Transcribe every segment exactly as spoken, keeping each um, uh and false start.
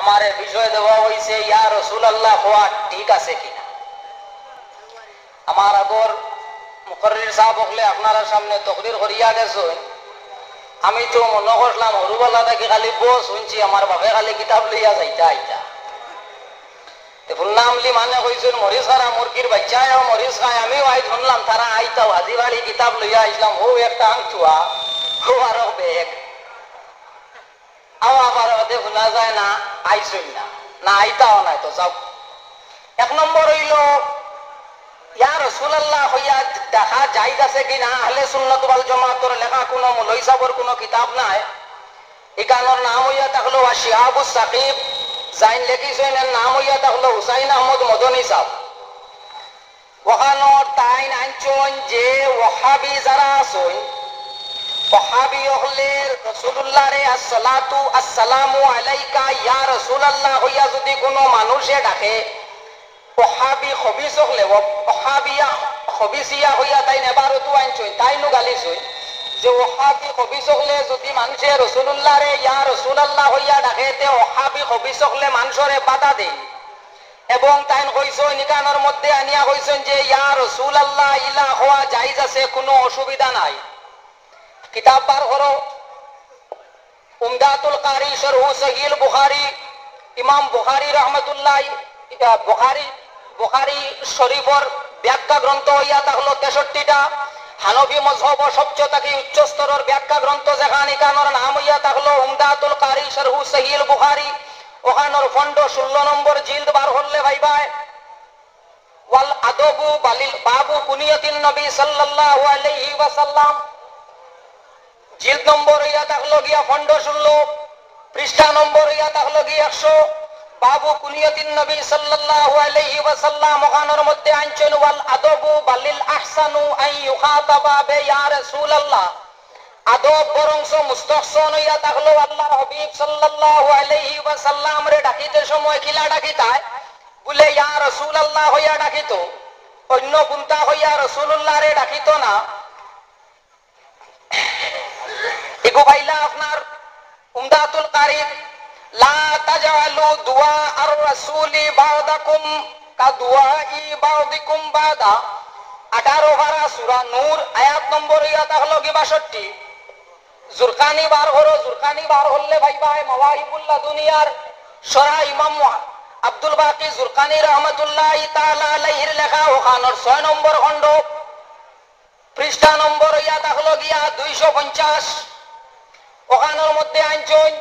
আমারে বিষয় দেওয়া অইছে, ইয়া রাসূলুল্লাহ কওয়া ঠিক আছে কিনা। আমার আগর মুকররির সাব অকলে আপনারার সামনে তকরির করিয়া গেছইন। আমি তো মনো করলাম, হুরুবালা থাকি খালি বস হুনছি, আমার বাপে খালি কিতাব লইয়া যাইতা আইতা। তে হুনলাম লি মানে কইছইন, মরিচ খারা মুরগির বাইচ্চায়ও মরিচ খায়। আমিও আইজ হুনলাম তারা আইতাও, হাজি বাড়ি কিতাব লইয়া আইছলাম, অউ একটা আংটুয়া, অউ আরো বেগ। আও আবার অদে হুনা যায় না, আইছইন না, না আইতাও নায় তো যাও। এক নম্বর অইলো, ইয়া রাসূলুল্লাহ কইয়া ডাকা জায়েজ আছে কি না, আহলে সুন্নাত ওয়াল জামাতর লেখা কুনু মৌলভী সাবর কুনু কিতাব নাই। ইখানর নাম অইয়া থাকলো আশ-শিহাবুস সাকিব, যাইন লেখিছইন, এর নাম অইয়া থাকলো হুসাইন আহমদ মদনী সাব। অখানো তাইন আনছইন যে ওহাবি যারা আছইন, ওহাবি অকলে রাসূলুল্লাহরে আসসালাতু আসসালামু আলাইকা ইয়া রাসূলুল্লাহ কইয়া যুদি কুনু মানুষে ডাকে, ওহাবি খবিস অকলে, ও-, ওহাবিয়া খবিসিয়া কইয়া তাইন এবারতও আনছইন, তাইনও গালিছইন যে ওহাবি খবিস অকলে যুদি মানষে রাসূলুল্লাহরে ইয়া রাসূলুল্লাহ কইয়া ডাকে, তে ওহাবি খবিস অকলে মানষরে বাধা দেইন। এবং তাইন কইছইন, ইখানর মধ্যে আনিয়া কইছইন যে, ইয়া রাসূলুল্লাহ, ইলা কওয়া জায়েজ আছে, কুনু অসুবিধা নাই। কিতাব বার করো, উমদাতুল কারি, শরহু সহিহুল বুখারী, ইমাম বুখারী রহমতুল্লাহ, ইয়া, বুখারী, বুখারী শরীফর ব্যাখ্যা গ্রন্থ অইয়া থাকলো তেষট্টিটা, হানফি মজহবর সবচেয়ে থাকি উচ্চ স্তরর ব্যাখ্যা গ্রন্থ যেখান, ইখানর নাম অইয়া থাকলো উমদাতুল কারি, শরহু সহিহুল বুখারী, অখানর পনেরো ষোলো নম্বর জিলদ বার করলে পাইবায়। ওয়াল আদবু বালিল বাবু কুনিয়াতিন নবী সাল্লাল্লাহু আলাইহি ওয়াসাল্লাম। জিলদ নম্বর অইয়া থাকলো গিয়া পনেরো ষোলো, পৃষ্ঠা নম্বর অইয়া থাকলো গিয়া একশো। বাবু কুনিয়াতিন নবী সাল্লাল্লাহু আলাইহি ওয়াসাল্লাম, অখানর মধ্যে আনছইন, ওয়াল আদবু বালিল আহসানু আন ইউখাতাবা বে ইয়া রাসূলুল্লাহ। আদব বরঞ্চ মুস্তহসন অইয়া থাকলো আল্লাহর হাবিব সাল্লাল্লাহু আলাইহি ওয়াসাল্লামরে ডাকিতে সময় কিলা ডাকিতায়, বুলে ইয়া রাসূলুল্লাহ কইয়া ডাকিতো, অইন্য কুন্তা কইয়া রাসূলুল্লাহরে ডাকিতো না। ইগু পাইলা আপনার উমদাতুল কারির, লা তাজআলু দুআ আর রাসূলি বা'দাকুম কা দুআই বা'দিকুম বা'দা। আঠারো পারা সূরা নূর, আয়াত নম্বর অইয়া থাকলো গি বাষট্টি। জুরকানি বার করো, জুরকানি বার করলে পাইবায়, মাওয়াহিবুল লাদুনিয়ার শরহ ইমাম মুহা-, আব্দুল বাকি জুরকানি রহমতুল্লাহি তাআলা আলাইহির লেখা, অখানর ছয় নম্বর খণ্ড, পৃষ্ঠা নম্বর অইয়া থাকলো গিয়া দুইশো পঞ্চাশ। অখানর মধ্যে আনছইন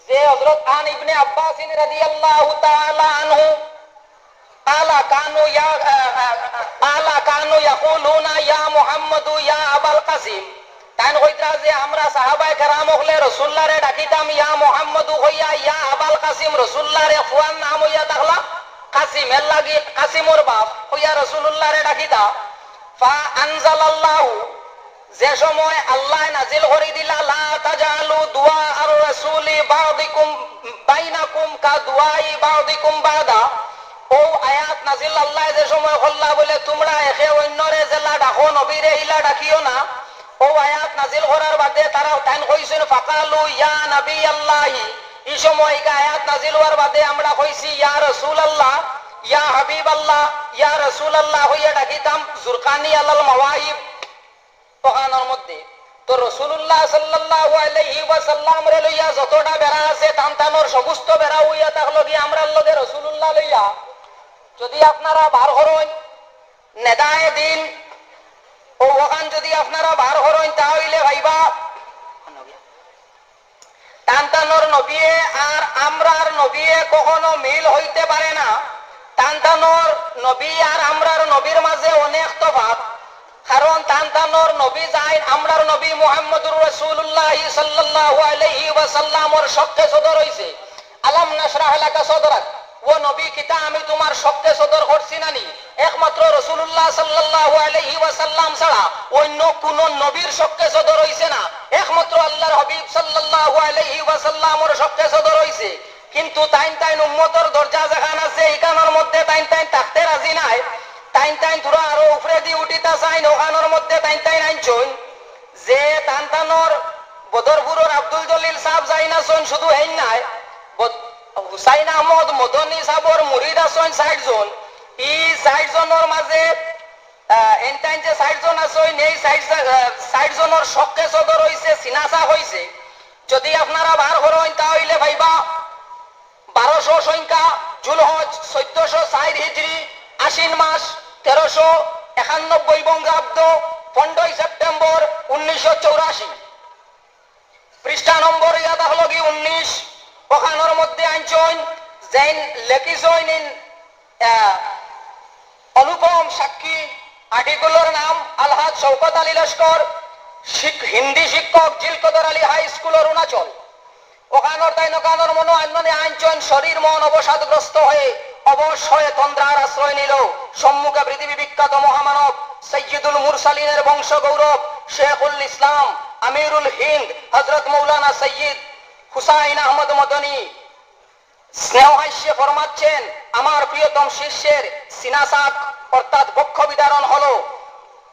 যে হযরত আন ইবনে আব্বাসিন রাদিয়াল্লাহু তাআলা আনহু, قال كانوا يا، قال كانوا يقولون يا محمد يا أبا القاسم। তাইন কইতরা যে আমরা সাহাবায়ে কেরাম অকলে রাসূলুল্লাহরে ডাকিতাম ইয়া মুহাম্মদু কইয়া, ইয়া আবাল কাসিম, রাসূলুল্লাহর এক ফুয়ার নাম অইয়া থাকলা কাসিম, এরলাগি কাসিমর বাপ কইয়া রাসূলুল্লাহরে ডাকিতা। فأنزل الله, যে সময় আল্লায় নাজিল করি দিলা, لا تجعلوا دعاء الرسول بعضكم بينكم كدعاء بعضكم بعضا, অউ আয়াত নাজিল আল্লায় যে সময় করলা বুলে, তুমরা একে অইন্যরে যেলা ডাকো, নবীরে ইলা ডাকিও না। অউ আয়াত নাজিল করার বাদে তারা তাইন কইছইন, فقالوا يا نبي الله, ই সময় ইগু আয়াত নাজিল অওয়ার বাদে আমরা কইছি, يا رسول الله, يا حبيب الله, يا رسول الله কইয়া ডাকিতাম, জুরকানি আলাল মাওয়াহিব। অখানর মধ্যে তো রাসূলুল্লাহ সাল্লাল্লাহু আলাইহি ওয়াসাল্লামরে লইয়া যতটা বেড়া আছে, তান তানর সমস্ত বেড়া অইয়া থাকলো গি আমরার লগে রাসূলুল্লাহ লইয়া। যদি আপনারা বার করইন, নেদায়ে দ্বীন, অউ অখান যদি আপনারা বার করইন, তা অইলে পাইবা তান তানর নবিয়ে আর আমরার নবিয়ে কখনো মিল অইতে পারে না। তান তানর নবী আর আমরার নবীর মাঝে অনেক তফাত, কারণ তান তানর নবী যেইন, আমরার নবী মুহাম্মদুর রাসূলুল্লাহ সাল্লাল্লাহু আলাইহি ওয়াসাল্লামর শক্কে সদর অইছে। আলাম নাশরাহ লাকা সাদরাক, ও নবী, কিতা আমি তুমার শক্কে সদর করছি না নি? একমাত্র রাসূলুল্লাহ সাল্লাল্লাহু আলাইহি ওয়াসাল্লাম ছাড়া অইন্য কুনু নবীর শক্কে সদর অইছে না, একমাত্র আল্লাহর হাবিব সাল্লাল্লাহু আলাইহি ওয়াসাল্লামর শক্কে সদর অইছে। কিন্তু তাইন তাইন উম্মতর দরজা যেখান আছে, ইখানর মধ্যে তাইন তাইন থাকতে রাজি নায়। তাইন তাইন থুড়া আরো উপরেদি উঠিতা চাইন, অখানর মধ্যে তাইন তাইন আনছইন যে তান তানর বদরপুরর আব্দুল জলিল সাব যেইন আছইন, শুধু হেইন নায়, বদ-, হুসাইন আহমদ মদনী সাবর মুরিদ আছইন ষাইট জন। ই ষাইট জনর মাঝে, আহ, এনতাইন যে ষাইট জন আছইন, এই ষাইট জ-, আহ, ষাইট জনর শখে সদর অইছে, সিনাসা অইছে। যদি আপনারা বার করইন, তা অইলে পাইবা বারোশো সংখ্যা, জুলহজ, চৈদ্দশো চাইর হিজরি, আশ্বিন মাস, তেরোশো একানব্বই বঙ্গাব্দ, পনেরোই সেপ্টেম্বর উনিশশো চৌরাশি। পৃষ্ঠা নম্বর ইয়া থাকলো কি উনিশ, ওখানোর মধ্যে আনছইন, যেইন লেখিছইন ইন, আহ, অনুপম সাক্ষী, আর্টিকেলর নাম আলহাজ শওকত আলী লস্কর, শিক-, হিন্দি শিক্ষক, জিলকদর আলী হাই স্কুল, অরুণাচল। ওখানোর তাইন ওখানোর মনো আনমনে আনছইন, শরীর মন অবসাদগ্রস্ত হয়ে অবশ হয়ে তন্দ্রার আশ্রয় নিল। সম্মুখে পৃথিবী বিখ্যাত মহামানব সৈয়দুল মুরসালিনের বংশ গৌরব শেখুল ইসলাম আমিরুল হিন্দ হযরত মৌলানা সৈয়দ হুসাইন আহমদ মদনী স্নেহ হাস্যে ফরমাচ্ছেন, "আমার প্রিয়তম শিষ্যের সিনাসাক অর্থাৎ বক্ষ বিদারণ হলো।"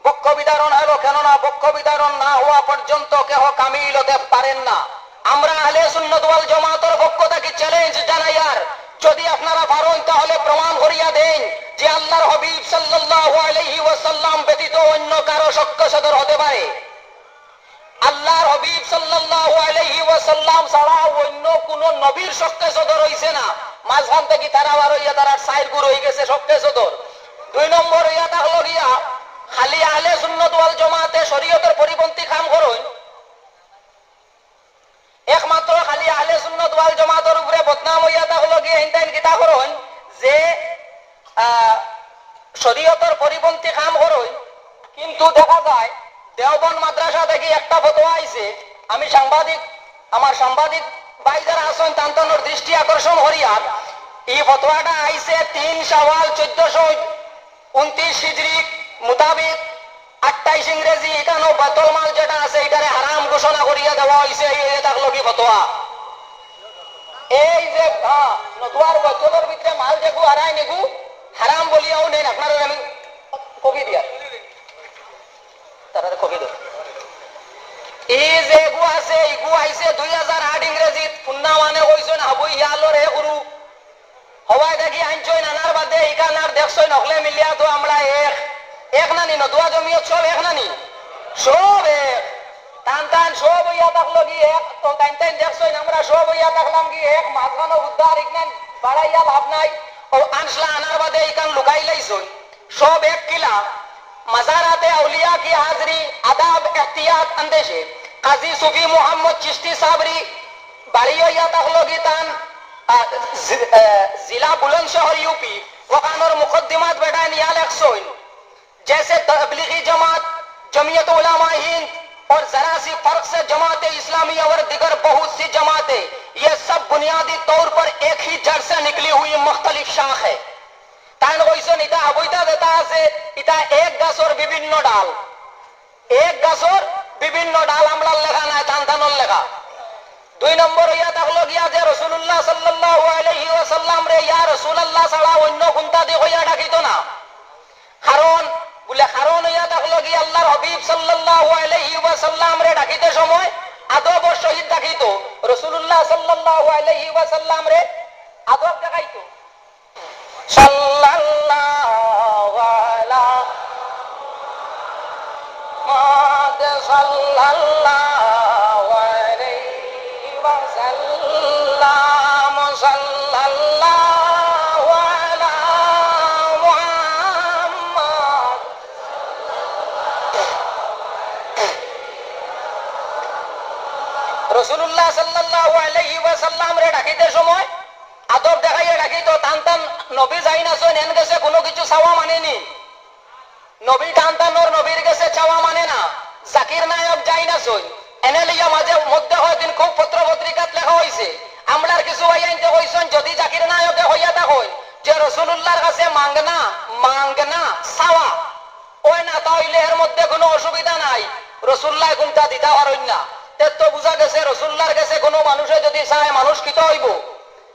বক্ষ বিদারণ হলো, কেননা বক্ষ বিদারণ না হওয়া পর্যন্ত কেহ কামিল হতে পারেন না। আমরা আহলে সুন্নাত ওয়াল জামাতর পক্ষ থাকি চ্যালেঞ্জ জানাইয়ার, যদি আপনারা পারইন তাহলে প্রমাণ করিয়া দেইন যে আল্লাহর হাবিব সাল্লাল্লাহু আলাইহি ওয়াসাল্লাম ব্যতীত অন্য কারো শখে সদর হতে পারে। আল্লাহর হাবিব সাল্লাল্লাহু আলাইহি ওয়াসাল্লাম ছাড়া অন্য কোন নবীর শখে সদর অইছে না। মাঝখান থাকি তারা বার অইয়া তারার চাইর গুর অইগেছে শখে সদর। দুই নম্বর অইয়া থাকলো গিয়া, খালি আহলে সুন্নাত ওয়াল জামাতে শরীয়তর পরিপন্থী কাম করইন। একমাত্র খালি আহলে সুন্নাত ওয়াল জামাতর উপরে বদনাম অইয়া থাকলো গিয়া, হিনতাইন কিতা করইন যে, আহ, শরীয়তর পরিপন্থী কাম করইন, কিন্তু দেখা যায় দেওবন্দ মাদ্রাসা থাকি একটা ফতোয়া আইছে। আমি সাংবাদিক, আমার সাংবাদিক ভাই যারা আছইন, তান তানোর দৃষ্টি আকর্ষণ করিয়ার, ই ফতোয়াটা আইছে তিন শাওয়াল চৈদ্দশো ঊনত্রিশ হিজরি মোতাবেক আটাইশ ইংরেজি, ইখানো বেতুল মাল যেটা আছে, ইটারে হারাম ঘোষণা করিয়া দেওয়া অইছে। এই, এই থাকলো কি ফতোয়া? এই যে, হ্যাঁ, নতুয়ার বেতুলর ভিতরে মাল যেগু হারায় নিগু, হারাম বলিয়াও নেন, আপনারা আমি কবি দিয়া। তারা কবি দেন। এই যে এগু আছে, ইগু আইছে দুই হাজার আট ইংরেজিত, পুন্না মানে কইছইন হাবু ইয়ালর এ গুরু। হবায় দেখি আনছইন, আনার বাদে ইখান আর দেখছইন, হকলে মিলিয়া তো আমরা এক। এক নানি, নতুয়া জমিয়ত সব এক নানি? সব এক। তান তান সব অইয়া থাকলো কি এক, তো তাইন তাইন দেখছইন, আমরা সব অইয়া থাকলাম কি এক, মাঝখানো উদ্ধার ইখান বাড়াইয়া লাভ নাই। ও আনছলা আনার বাদে ইখান লুকাইলাইছইন। সব এক কিলা, মাজারাতে আউলিয়া কি হাজরি, আদাব এহতিয়াত আন্দেশে, কাজী সুফি মোহাম্মদ চিশতি সাবরি, বাড়ি অইয়া থাকলো কি তান, আ, জি-, আ, জিলা বুলন্দশহর ইউপি, ওখানোর মুকদ্দিমাত বেটায় নিয়া লেখছইন, "जैसे तबलीगी जमात, जमीयत उलमा हिंद और जरा सी फर्क से जमात इस्लामी और दिगर बहुत सी जमातें, ये सब बुनियादी तौर पर एक ही जड़ से निकली हुई मुख्तलिफ शाख है।" তাইন কইছইন, ইতা হাবুইতা যেটা আছে, ইতা এক গাছর বিভিন্ন ডাল। এক গাছর বিভিন্ন ডাল, আমরার লেখা নায়, তান তানোর লেখা। দুই নম্বর অইয়া থাকলো গিয়া যে রাসূলুল্লাহ সাল্লাল্লাহু আলাইহি ওয়াসাল্লামরে ইয়া রাসূলুল্লাহ ছাড়া অন্য কুনতা দি কইয়া ডাকিতো না। কারণ, বুলে, কারণ অইয়া থাকলো গিয়া আল্লাহর হাবিব সাল্লাল্লাহু আলাইহি ওয়াসাল্লামরে ডাকিতে সময় আদবর সহিত ডাকিতো। রাসূলুল্লাহ সাল্লাল্লাহু আলাইহি ওয়াসাল্লামরে আদব দেখাইতো। সাল্লাল্লাহু আলা মুহাম্মদ সাল্লাল্লাহু আলাইহি ওয়াসাল্লাম, সাল্লাল্লাহু আলা মুহাম্মদ। রাসূলুল্লাহ সাল্লাল্লাহু আলাইহি ওয়াসাল্লামরে ডাকিতে সময় আদব দেখাইয়া ডাকিতো। তান তান নবী যাইন আছইন, এন গেছে কুনু কিছু চাওয়া মানে নি? নবী তান তানোর নবীর গেছে চাওয়া মানে না। জাকির নায়ক যাইন আছইন, এনে লইয়া মাঝে মধ্যে কয়দিন খুব পত্র পত্রিকাত লেখা অইছে। আমরার কিছু ভাইয়াইন্তে কইছইন, যদি জাকির নায়কে কইয়া থাকইন যে রাসূলুল্লাহর কাছে মাংনা, মাংনা, চাওয়া, অয় না, তা অইলে এর মধ্যে কুনু অসুবিধা নাই। রাসূলুল্লায় কুনতা দিতা পারইন না। তে তো বুঝা গেছে, রাসূলুল্লাহর গেছে কুনু মানুষে যদি চায়, মানুষ কিতা অইবো?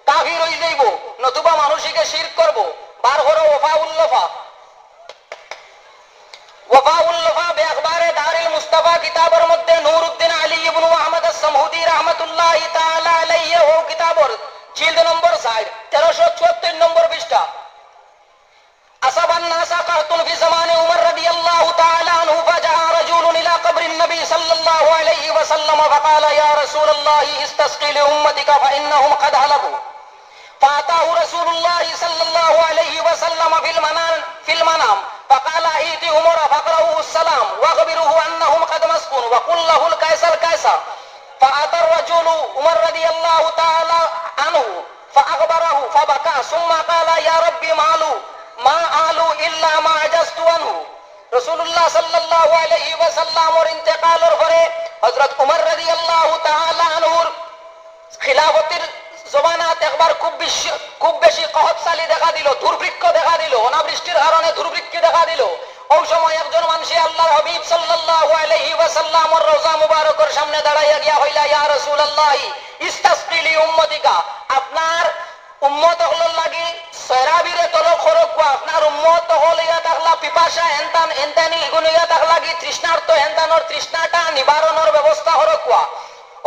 কাফির অইযাইবো, নতুবা মানুষ ইগে শিরক করবো। বার করো ওয়াফাউল লফা। ওয়াফাউল লফা বে আখবারে দারিল মুস্তাফা কিতাবর মধ্যে নুরউদ্দিন আলী ইবনু আহমদ আস-সমহুদি রহমতুল্লাহি তাআলা আলাইহি অউ কিতাবর জিলদ নম্বর চাইর, তেরোশো চুয়াত্তর নম্বর পৃষ্ঠা। أصاب الناس قحط في زمان عمر رضي الله تعالى عنه، فجاء رجل إلى قبر النبي صلى الله عليه وسلم فقال: يا رسول الله، استسق لأمتك فإنهم قد هلكوا. فأتاه رسول الله صلى الله عليه وسلم في المنام، في المنام، فقال: ائت عمر فاقرئه السلام وأخبره أنهم قد مسكون وقل له الكيس الكيس. فأتى الرجل عمر رضي الله تعالى عنه فأخبره فبكى ثم قال: يا رب ما آلوا، ما آلوا إلا ما عجزت عنه. রাসূলুল্লাহ সাল্লাল্লাহু আলাইহি ওয়াসাল্লামর ইন্তেকালর পরে হযরত উমর রাদিয়াল্লাহু তাআলা আনহুর খিলাফতির জমানাত একবার খুব বেশি, খুব বেশি কহত সালি দেখা দিল, দুর্ভিক্ষ দেখা দিল, অনাবৃষ্টির কারণে দুর্ভিক্ষ দেখা দিল। ওই সময় একজন মানষে আল্লাহর হাবিব সাল্লাল্লাহু আলাইহি ওয়াসাল্লামর রওজা মুবারকর সামনে দাঁড়াইয়া গিয়া কইলা, ইয়া রাসূলুল্লাহ, ইস্তাসকি লি উম্মতিকা, আপনার উম্মত অকলর লাগি সয়রাবিরে তলব করউক্কা, আপনার উম্মত অকল ইয়া থাকলা পিপাসা হেনতান, হেনতানি ইগুন ইয়া থাকলা কি তৃষ্ণার্ত, হেনতানর তৃষ্ণাটা নিবারণর ব্যবস্থা করউক্কা।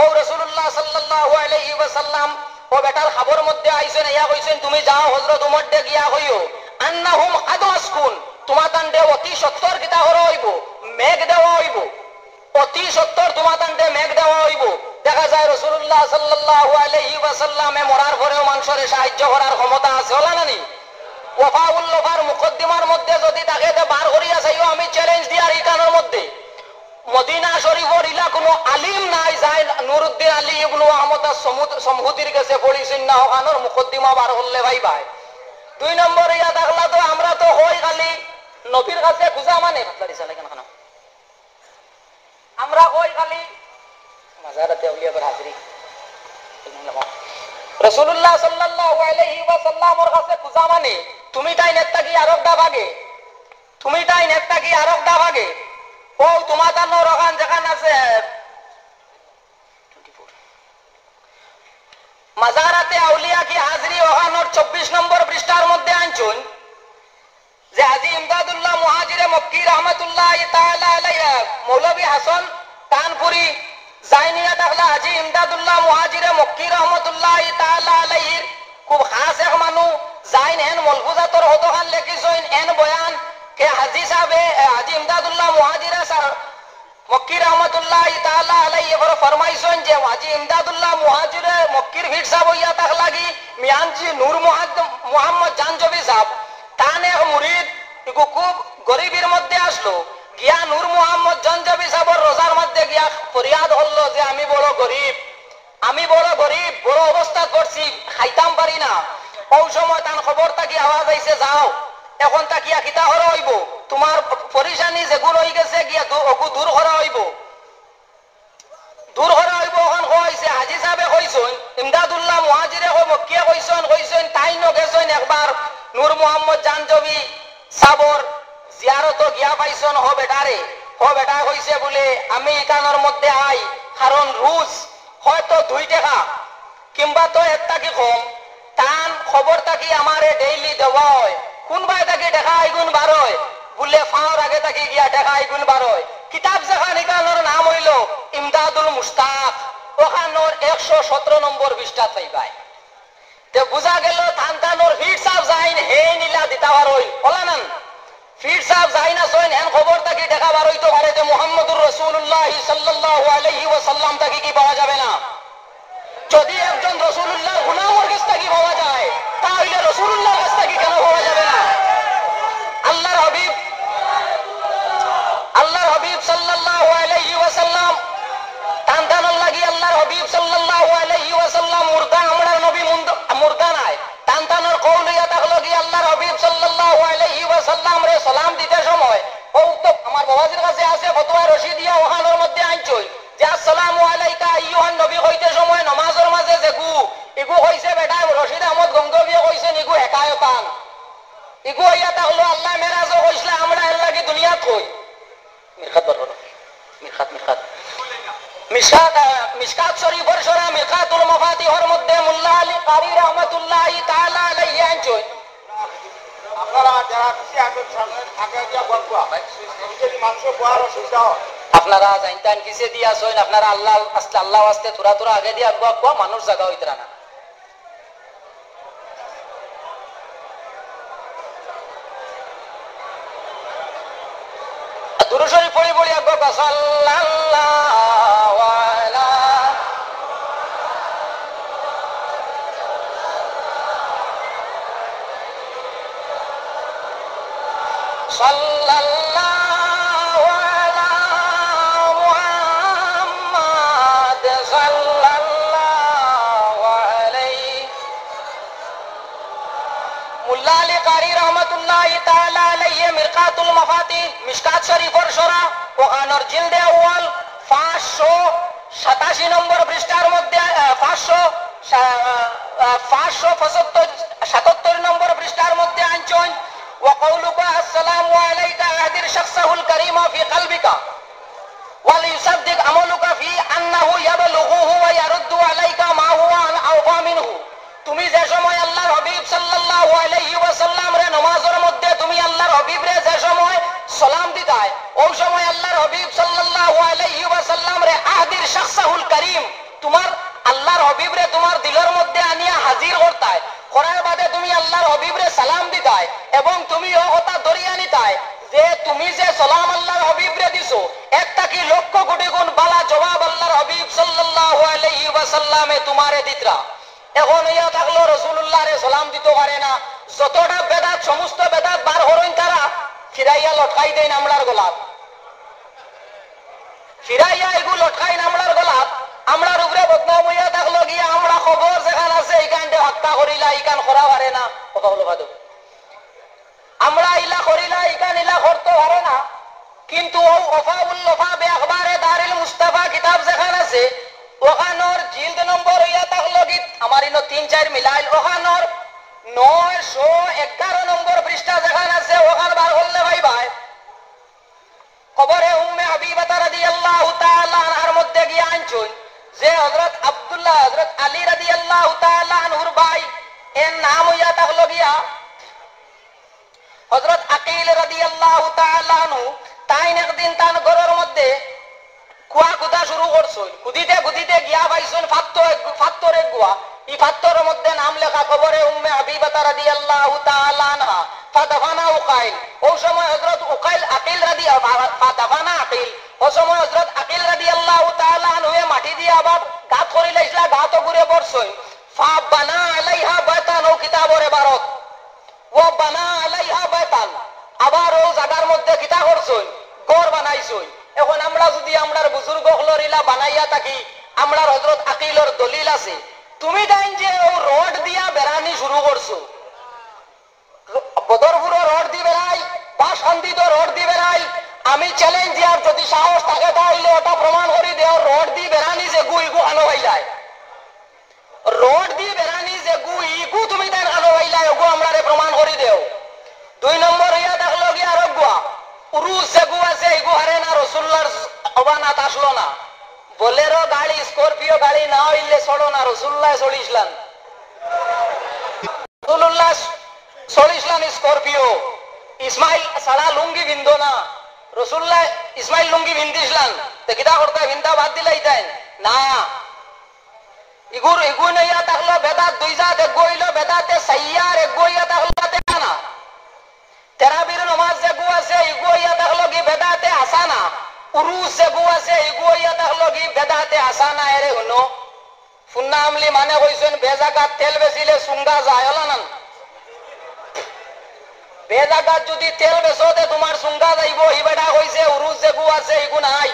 ও রাসূলুল্লাহ সাল্লাল্লাহু আলাইহি ওয়াসাল্লাম, ও বেটার খাবর মধ্যে আইছইন, ইয়া কইছইন, তুমি যাও হযরত উমররে গিয়া কইও, আন্নাহুম কাদ মাসকুন, তুমাতানরে অতি সত্বর কিতা করা অইবো, মেঘ দেওয়া অইবো। অতি সত্বর তুমাতানরে মেঘ দেওয়া অইবো। দেখা যায় রাসূলুল্লাহ সাল্লাল্লাহু আলাইহি ওয়াসাল্লামে মরার পরেও মানষরে সাহায্য করার ক্ষমতা আছে, অলা না নি? ওয়াফাউল ওয়াফার মুকদ্দিমার মধ্যে যদি থাকে, তে বার করিয়া চাইও, আমি challenge দিয়ার ইখানর মধ্যে। মদিনা শরীফর ইলা কুনু আলিম নাই, যাইন নুরুদ্দিন আলী ইবনু আহমদ আস-সমুদ-, সমহুদির গেছে পড়ছইন না, অখানর মুকদ্দিমা বার করলে পাইবায়। দুই নম্বর ইয়া থাকলা তো, আমরা তো কই খালি নবীর কাছে খুজা মানে, আমরা কই খালি মাজারাতে আউলিয়ার হাজিরি। রাসূলুল্লাহ সাল্লাল্লাহু আলাইহি ওয়াসাল্লামর কাছে খুজা মানে, তুমি তাইন এর থাকি আরক ধাপ আগে, তুমি তাইন এর থাকি আরক ধাপ আগে। ও তুমাতানর অখান যেখান আছে, মাজারাতে আউলিয়া কি হাজিরি, অখানর চব্বিশ নম্বর পৃষ্ঠার মধ্যে আনছইন যে হাজী ইমদাদুল্লাহ মুহাজিরে মক্কি রহমতুল্লাহি তাআলা আলাইহি, মৌলভী হাসান কানপুরি যাইন ইয়া থাকলা হাজী ইমদাদুল্লাহ মুহাজিরে মক্কি রহমতুল্লাহি তাআলা আলাইহির খুব খাস এক মানু, যাইন এন মলফুজাতর কতখান লেখিছইন, এন বয়ান কে হাজী সাবে, এ, হাজী ইমদাদুল্লাহ মুহাজিরে সা-, মক্কি রহমতুল্লাহি তাআলা আলাইহি এবারে ফরমাইছইন যে হাজী ইমদাদুল্লাহ মুহাজিরে মক্কির পীর সাব অইয়া থাকলা কি মিয়ানজি নূর মুহাদ্দ-, মুহাম্মদ জানজবি সাব, তান এক মুরিদ, ইগু খুব গরিবির মধ্যে আছলো, গিয়া নূর মুহাম্মদ জানজবি সাবর রোজার মধ্যে গিয়া ফরিয়াদ করলো যে আমি বড় গরিব, আমি বড় গরিব, বড় অবস্থাত পড়ছি, খাইতাম পারি না। অউ সময় তান কবর থাকি আওয়াজ আইছে, যাও, অখন থাকিয়া কিতা করা অইবো, তুমার পরিশানি যেগু রইগেছে গিয়া দু-, অগু দূর করা অইবো, দূর করা অইবো। অখন কইছে, হাজী সাবে কইছইন, ইমদাদুল্লাহ মুহাজিরে কই, মক্কিয়ে কইছইন, কইছইন, তাইনও গেছইন একবার নূর মুহাম্মদ জানজবি সাবর জিয়ারতো গিয়া পাইছইন, হো বেটারে, হো বেটায় কইছে বুলে, আমি ইখানর মধ্যে আই, কারণ রুজ হয়তো দুই টেকা, কিংবা তো এর থাকি কম, তান কবর থাকি আমারে daily দেওয়া অয়। কুনবায় থাকি টেকা ইগুন বারয়, বুলে ফাওর আগে থাকি গিয়া টেকা ইগুন বারয়। কিতাব যেখান ইখানর নাম অইলো ইমদাদুল মুশতাক, অখানর একশো সতরো নম্বর পৃষ্ঠাত পাইবায়। তে বুঝা গেলো তান তানর পীর সাব যাইন হেইন ইলা দিতা পারইন, অলা নান? পীর সাব যাইন আছইন, হেন কবর থাকি টেকা বারইতো পারে, তে মুহাম্মদুর রাসূলুল্লাহ সাল্লাল্লাহু আলাইহি ওয়াসাল্লাম থাকি কি পাওয়া যাবে না? যদি একজন রাসূলুল্লাহর গোলামর গেছ থাকি পাওয়া যায়, তা অইলে রাসূলুল্লাহর গেছ থাকি কেন পাওয়া যাবে না? আল্লাহর হাবিব, আল্লাহর হাবিব সাল্লাল্লাহু আলাইহি ওয়াসাল্লাম, তান তানর লাগি আল্লাহর হাবিব সাল্লাল্লাহু আলাইহি ওয়াসাল্লাম মুর্দা, আমরার নবী মুন্দ-, মুর্দা নায়। তান তানর কওল অইয়া থাকলো কি আল্লাহর হাবিব সাল্লাল্লাহু আলাইহি ওয়াসাল্লামরে সালাম দিতে সময়, অউ তো আমার বাবাজির কাছে আছে, ফতোয়া রশিদিয়া অখানর মধ্যে আনছইন যে, "আসসালামু আলাইকা আইয়ুহান নবী" কইতে সময় নমাজর মাঝে যেগু, ইগু কইছে বেটা রশিদ আহমদ গঙ্গোহীয়ে কইছইন, ইগু হেকায়তান। ইগু অইয়া থাকলো আল্লায় মেরাজো কইছলা, আমরা এর লাগি দুনিয়াত কই। মিরকাত বার করো। মিরকাত, মিরকাত। মিশকাত, আহ, মিশকাত শরীফর শরহ মিরকাতুল মাফাতিহর মধ্যে মোল্লা আলী কারি রহমতুল্লাহি তাআলা আলাইহি আনছইন। আপনারা যারা পিছে আছেন, সামনে আগে গিয়া বসবা। যদি মানুষের বয়ার অসুবিধা হয়। আপনারা যাইনতাইন পিছে দিয়া আছইন, আপনারা আল্লাহ আস্তে, আল্লাহ আস্তে থুড়া থুড়া আগে দিয়া আগুয়া আগুয়া, মানুষ জাগা অইতরা না। দুরুদ শরীফ পড়ি পড়ি আগে কও, সাল্লাল্লাহু আলা, সাল্লাল্লাহু আলা মুহাম্মাদ, সাল্লাল্লাহু আলাইহি। মুল্লা আলী কারি রহমতুল্লাহি তাআলা আলাইহি মিরকাতুল মাফাতিহ, মিশকাত শরীফর শরহ, অখানর জিলদে আউয়াল, পাঁচশো সাতাশি নম্বর পৃষ্ঠার মধ্যে, আহ, পাঁচশো সা-, আহ, পাঁচশো পঁচাত্তর, সাতাত্তর নম্বর পৃষ্ঠার মধ্যে আনছইন, "ওয়া কওলুকা আসসালামু আলাইকা আহদির শাখসাহুল কারীমা ফি কলবিকা।" ওয়াল ইউসাদ্দিক আমালুকা ফি আন্নাহু ইয়াবলুগুহু ওয়া ইয়ারুদ্দু আলাইকা মা হুয়া আন আওফা মিনহু। তুমি যে সময় আল্লাহর হাবিব সাল্লাল্লাহু আলাইহি ওয়াসাল্লামরে নমাজর মধ্যে তুমি আল্লাহর হাবিবরে যে সময় সালাম দিতায়, অউ সময় আল্লাহর হাবিব সাল্লাল্লাহু আলাইহি ওয়াসাল্লামরে আহদির শাখসাহুল কারীম, তুমার আল্লাহর হাবিবরে তুমার দিলর মধ্যে আনিয়া হাজির করতায়, করার বাদে তুমি আল্লাহর হাবিবরে সালাম দিতায় এবং তুমি অউ কথা ধরিয়া নিতায় যে তুমি যে সালাম আল্লাহর হাবিবরে দিছো, এর থাকি লক্ষ কোটি গুণ বালা জবাব আল্লাহর হাবিব সাল্লাল্লাহু আলাইহি ওয়াসাল্লামে তুমারে দিতরা। এখন অইয়া থাকলো রাসূলুল্লাহরে সালাম দিতো পারে না, যতটা বেদাত, সমস্ত বেদাত বার করইন তারা, ফিরাইয়া লটকাই দেইন আমরার গলাত। ফিরাইয়া ইগু লটকাইন আমরার গলাত, আমরার উপরে বদনাম অইয়া থাকলো গিয়া, আমরা কবর যেখান আছে, ইখানরে হত্যা করিলা, ইখান করা পারে না। কথা বলো, বাদো। আমরা ইলা করিলা, ইখান ইলা করতো পারে না। কিন্তু অউ ওয়াফাউল ওয়াফা বে আখবারে দারিল মুস্তাফা কিতাব যেখান আছে, অখানর জিলদ নম্বর অইয়া থাকলো গি, আমার ইনো তিন চাইর মিলাইল, অখানর নয়শো এগারো নম্বর পৃষ্ঠা যেখান আছে, অখান বার করলে পাইবায়। কবরে উম্মে হাবিবাতা রাদিয়াল্লাহু তাআলা আনহার মধ্যে গিয়া আনছইন যে হযরত আব্দুল্লাহ, হযরত আলী রাদিয়াল্লাহু তাআলা আনহুর ভাই, এর নাম অইয়া থাকলো গিয়া হযরত আকিল রাদিয়াল্লাহু তাআলা আনহু। তাইন একদিন তান ঘরর মধ্যে কুয়া কুদা শুরু করছইন। কুদিতে কুদিতে গিয়া পাইছইন ফাত্তর এক-, ফাত্তর এক গুয়া। ই ফাত্তরর মধ্যে নাম লেখা কবরে উম্মে হাবিবাতা রাদিয়াল্লাহু তাআলা আনহা। ফাদাফানা উকাইল। অউ সময় হযরত উকাইল আকিল রাদি-, ফা-, ফাদাফানা আকিল। অউ সময় হযরত আকিল রাদিয়াল্লাহু তাআলা আনহুয়ে মাটি দিয়া আবার গাত করিলাইছলা, গাত অগুরে ভরছইন। ফাবানা আলাইহা বাইতান, অউ কিতাবর এবারত। ওয়া বানা আলাইহা বাইতান, আবার অউ জাগার মধ্যে কিতা করছইন? ঘর বানাইছইন। এখন আমরা যুদি আমরার বুজুর্গ অকলর ইলা বানাইয়া থাকি, আমরার হযরত আকিলর দলিল আছে। তুমি তাইন যে অউ রড দিয়া বেড়ানি শুরু করছো, বদরপুরও রড দি বেড়াই, বাসকান্দিতও রড দি বেড়াই, আমি challenge দিয়ার, যুদি সাহস থাকে তাইলে অটা প্রমাণ করি দেও, রড দি বেড়ানি যেগু ইগু কানো পাইলায়। রড দি বেড়ানি যেগু, ইগু তুমি তাইন কানো পাইলায়, অগু আমরারে প্রমাণ করি দেও। দুই নম্বর অইয়া থাকলো গিয়া আরগুয়া, উরুস যেগু আছে, ইগু হারে না রসুল্লার জবানাত আসলো না। বোলেরো গাড়ি, স্করপিও গাড়ি না অইলে চড়ো না, রসুল্লায় চড়িছলান। রসুল্লাহ চড়িছলান স্করপিও। ইসমাইল ছাড়া লুঙ্গি পিন্দো না। রসুল্লাহ ইসমাইল লুঙ্গি পিন্দিছলান। তে কিতা করতা, পিন্দা বাদ দিলাইতাইন? না। ইগুর, ইগুন অইয়া থাকলো বেদাত দুই জাত, এগু অইলো বেদাতে সাইয়্যা, এগু অইয়া থাকলো বেদাতে হাসানা। তেরাবির নমাজ যেগু আছে, ইগু অইয়া থাকলো গি বেদাতে হাসানা। উরুস যেগু আছে, ইগু অইয়া থাকলো গি বেদাতে হাসানা। এরে হুনো, ফুন্না আমলি মানে কইছইন, বেজাগাত তেল বেচিলে চুঙ্গা যায়, অলা নান? বেজাগাত যুদি তেল বেচো, তে তুমার চুঙ্গা যাইবো। হি বেটা কইছে, উরুস যেগু আছে, ইগু নাই।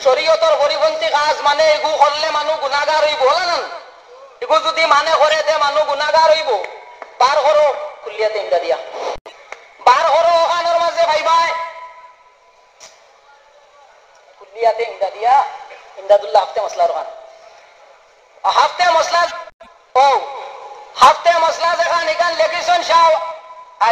শরীয়তর পরিপন্থী কাজ মানে ইগু করলে মানু গুনাগার অইবো, অলা নান? ইগু যুদি মানে করে, তে মানু গুনাগার অইবো। বার করো, কুল্লিয়াতে ইমদাদিয়া। বার করো, অখানর মাঝে পাইবায়। কুল্লিয়াতে ইমদাদিয়া, ইমদাদুল্লাহ হাফতে মাসলার অখান। হাফতে মাসলা, ও, হাফতে মাসলা যেখান, ইখান লেখিছইন শাহ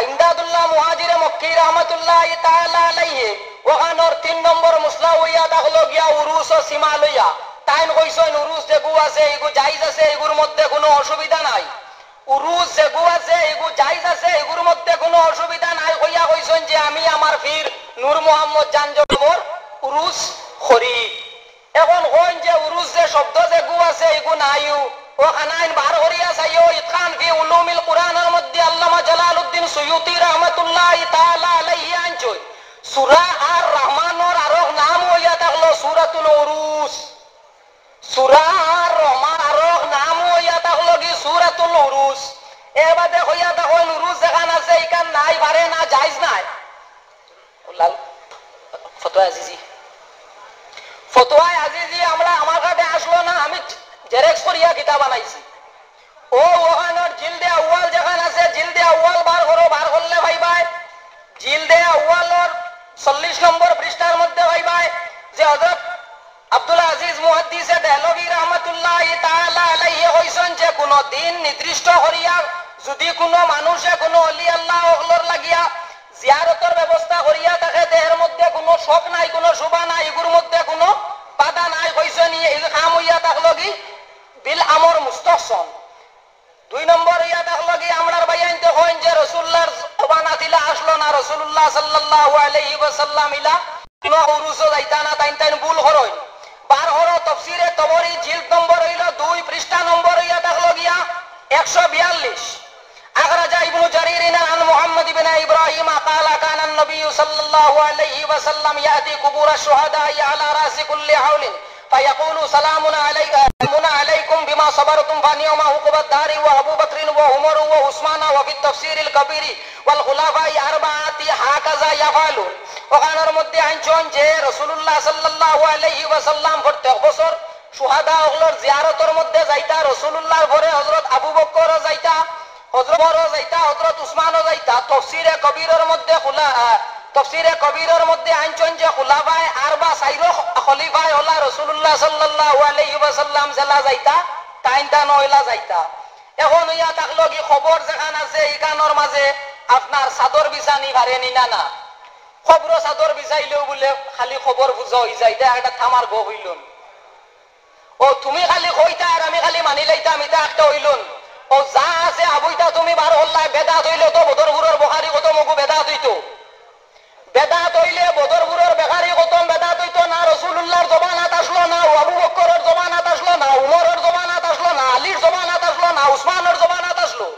ইমদাদুল্লাহ মুহাজিরে মক্কি রহমতুল্লাহি তাআলা আলাইহি, অখানর তিন নম্বর মাসলা অইয়া থাকলো গিয়া উরুস ও সিমা লইয়া। তাইন কইছইন উরুস যেগু আছে, ইগু জাইজ আছে, ইগুর মধ্যে কুনু অসুবিধা নাই। উরুস যেগু আছে, ইগু জাইজ আছে, ইগুর মধ্যে কুনু অসুবিধা নাই কইয়া কইছইন যে আমি আমার পীর নূর মোহাম্মদ জান জবর উরুস করি। এখন কইন যে উরুস যে শব্দ যেগু আছে, ইগু নাইও। অখানাইন বার করিয়া চাইও, ইতকান ফি উলুমিল কুরআনর মধ্যে আল্লামা জালালউদ্দিন সুয়ুতি রহমতুল্লাহি তাআলা আলাইহি আনছইন। সূরা আর রহমানর উরুস। সূরা আর রহমান আরক নাম অইয়া থাকলো কি সূরাতুল উরুস। এর বাদে কইয়া থাকইন উরুস যেখান আছে, ইখান নাই, পারে না, জায়েজ নাই। লাল, ফতোয়া আজিজি। ফতোয়া আজিজি আমরা, আমার কাছে আসলো না, আমি জেরক্স করিয়া কিতাব বানাইছি। ও, ওখানোর জিলদে আউয়াল যেখান আছে, জিলদে আউয়াল বার করো, বার করলে পাইবায়। জিলদে আউয়ালর চল্লিশ নম্বর পৃষ্ঠার মধ্যে পাইবায় যে হযরত আব্দুল আজিজ মুহাদ্দিসে দেহলভী রহমতুল্লাহি তাআলা আলাইহি কইছইন যে কুনু দিন নির্দিষ্ট করিয়া যুদি কুনু মানুষে কুনু অলি আল্লাহ অকলর লাগিয়া জিয়ারতর ব্যবস্থা করিয়া থাকে, তে এর মধ্যে কুনু শক নাই, কুনু শুবা নাই, ইগুর মধ্যে কুনু বাধা নাই। কইছইন ই, ই কাম অইয়া থাকলো কি বিল আমর মুস্তহসন। দুই নম্বর অইয়া থাকলো কি, আমরার ভাইয়াইন্তে কইন যে রসুলুল্লাহর জমানাত ইলা আসলো না, রসুলুল্লাহ সাল্লাল্লাহু আলাইহি ওয়াসাল্লাম ইলা কুনু উরুসো যাইতা না, তাইন তাইন ভুল করইন। বার করো তফসিরে তবরি, জিলদ নম্বর অইলো দুই, পৃষ্ঠা নম্বর অইয়া থাকলো গিয়া একশো বিয়াল্লিশ। أخرج ابن جرير عن محمد بن إبراهيم قال: كان النبي صلى الله عليه وسلم يأتي قبور الشهداء على رأس كل حول فيقول: سلام علي-، سلام عليكم بما صبرتم فنعم عقبى الدار وأبو بكر وعمر وعثمان وفي التفسير الكبير والخلفاء الأربعة هكذا يفعلون। ওখানোর মধ্যে আনছইন যে রাসূলুল্লাহ সাল্লাল্লাহু আলাইহি ওয়াসাল্লাম প্রত্যেক বছর শুহাদা অকলর জিয়ারতর মধ্যে যাইতা, রাসূলুল্লাহর পরে হযরত আবু বকরও যাইতা, হযরত উমরও যাইতা, হযরত উসমানও যাইতা। তফসিরে কবিরর মধ্যে খুলা-, আহ, তফসিরে কবিরর মধ্যে আনছইন যে খুলাফায়ে আরবা, চাইরো খ-, খলিফায়ে অলা রাসূলুল্লাহ সাল্লাল্লাহু আলাইহি ওয়াসাল্লাম যেলা যাইতা, তাইন তানও অলা যাইতা। এখন অইয়া থাকলো কি, কবর যেখান আছে, ইখানোর মাঝে আপনার চাদর বিছানি পারে নি না, না? কবরো চাদর বিছাইলেও বুলে খালি কবর পূজা অইযায়, ইটা একটা থামার গপ অইলো নি। ও তুমি খালি কইতায় আর আমি খালি মানিলাইতাম, ইটা একটা অইলো নি। ও যা আছে আবুইতা তুমি বার করলায়, বেদাত অইলে তো বদরপুরর বুখারী খতম অগু বেদাত অইতো। বেদাত অইলে বদরপুরর বুখারী খতম বেদাত অইতো না, রাসূলুল্লাহর জমানাত আসলো না, আবু বকরর জমানাত আসলো না, উমরর জমানাত আসলো না, আলীর জমানাত আসলো না, উসমানর জমানাত আসলো।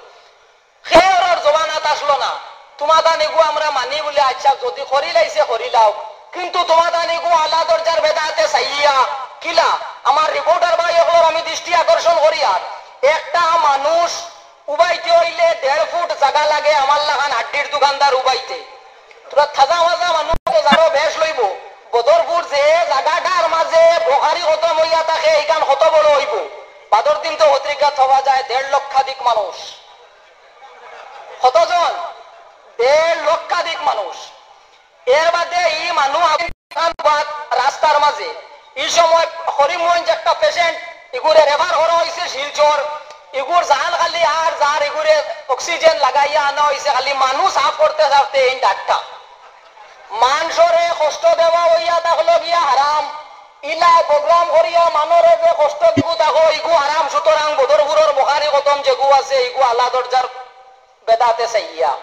কেউরর জমানাত আসলো না। তুমাতান ইগু আমরা মানি বুলে, আইচ্ছা, যুদি করিলাইছে করিলাও, কিন্তু তুমাতান ইগু আলা দরজার বেদাতে চাইয়া কিলা? আমার রিপোর্টার ভাই অকলর আমি দৃষ্টি আকর্ষণ করিয়ার, একটা মানুষ উবাইতে অইলে দেড় ফুট জাগা লাগে আমার লাখান হাড্ডির দোকানদার উবাইতে। থুড়া তাজা মাজা মানুষ তো জানো বেশ লইবো। বদরপুর যে জাগাটার মাঝে বুখারী খতম অইয়া থাকে, ইখান কত বড় অইবো? বাদর দিন তো পত্রিকাত পাওয়া যায় দেড় লক্ষাধিক মানুষ। কতজন? দেড় লক্ষাধিক মানুষ। এর বাদে ই মানুষ রাস্তার মাঝে, ই সময় করিমগঞ্জ একটা patient, ইগুরে refer করা অইছে শিলচর, ইগুর জান খালি আর যার, ইগুরে oxygen লাগাইয়া আনা অইছে, খালি মানুষ সাফ করতে সাফতে এই ডাক্তার। মানষরে কষ্ট দেওয়া অইয়া থাকলো গিয়া হারাম। ইলা program করিয়া মানষরে যে কষ্ট দিগু থাকো, ইগু হারাম। সুতরাং বদরপুরর বুখারী খতম যেগু আছে, ইগু আলা দরজার বেদাতে চাইয়া।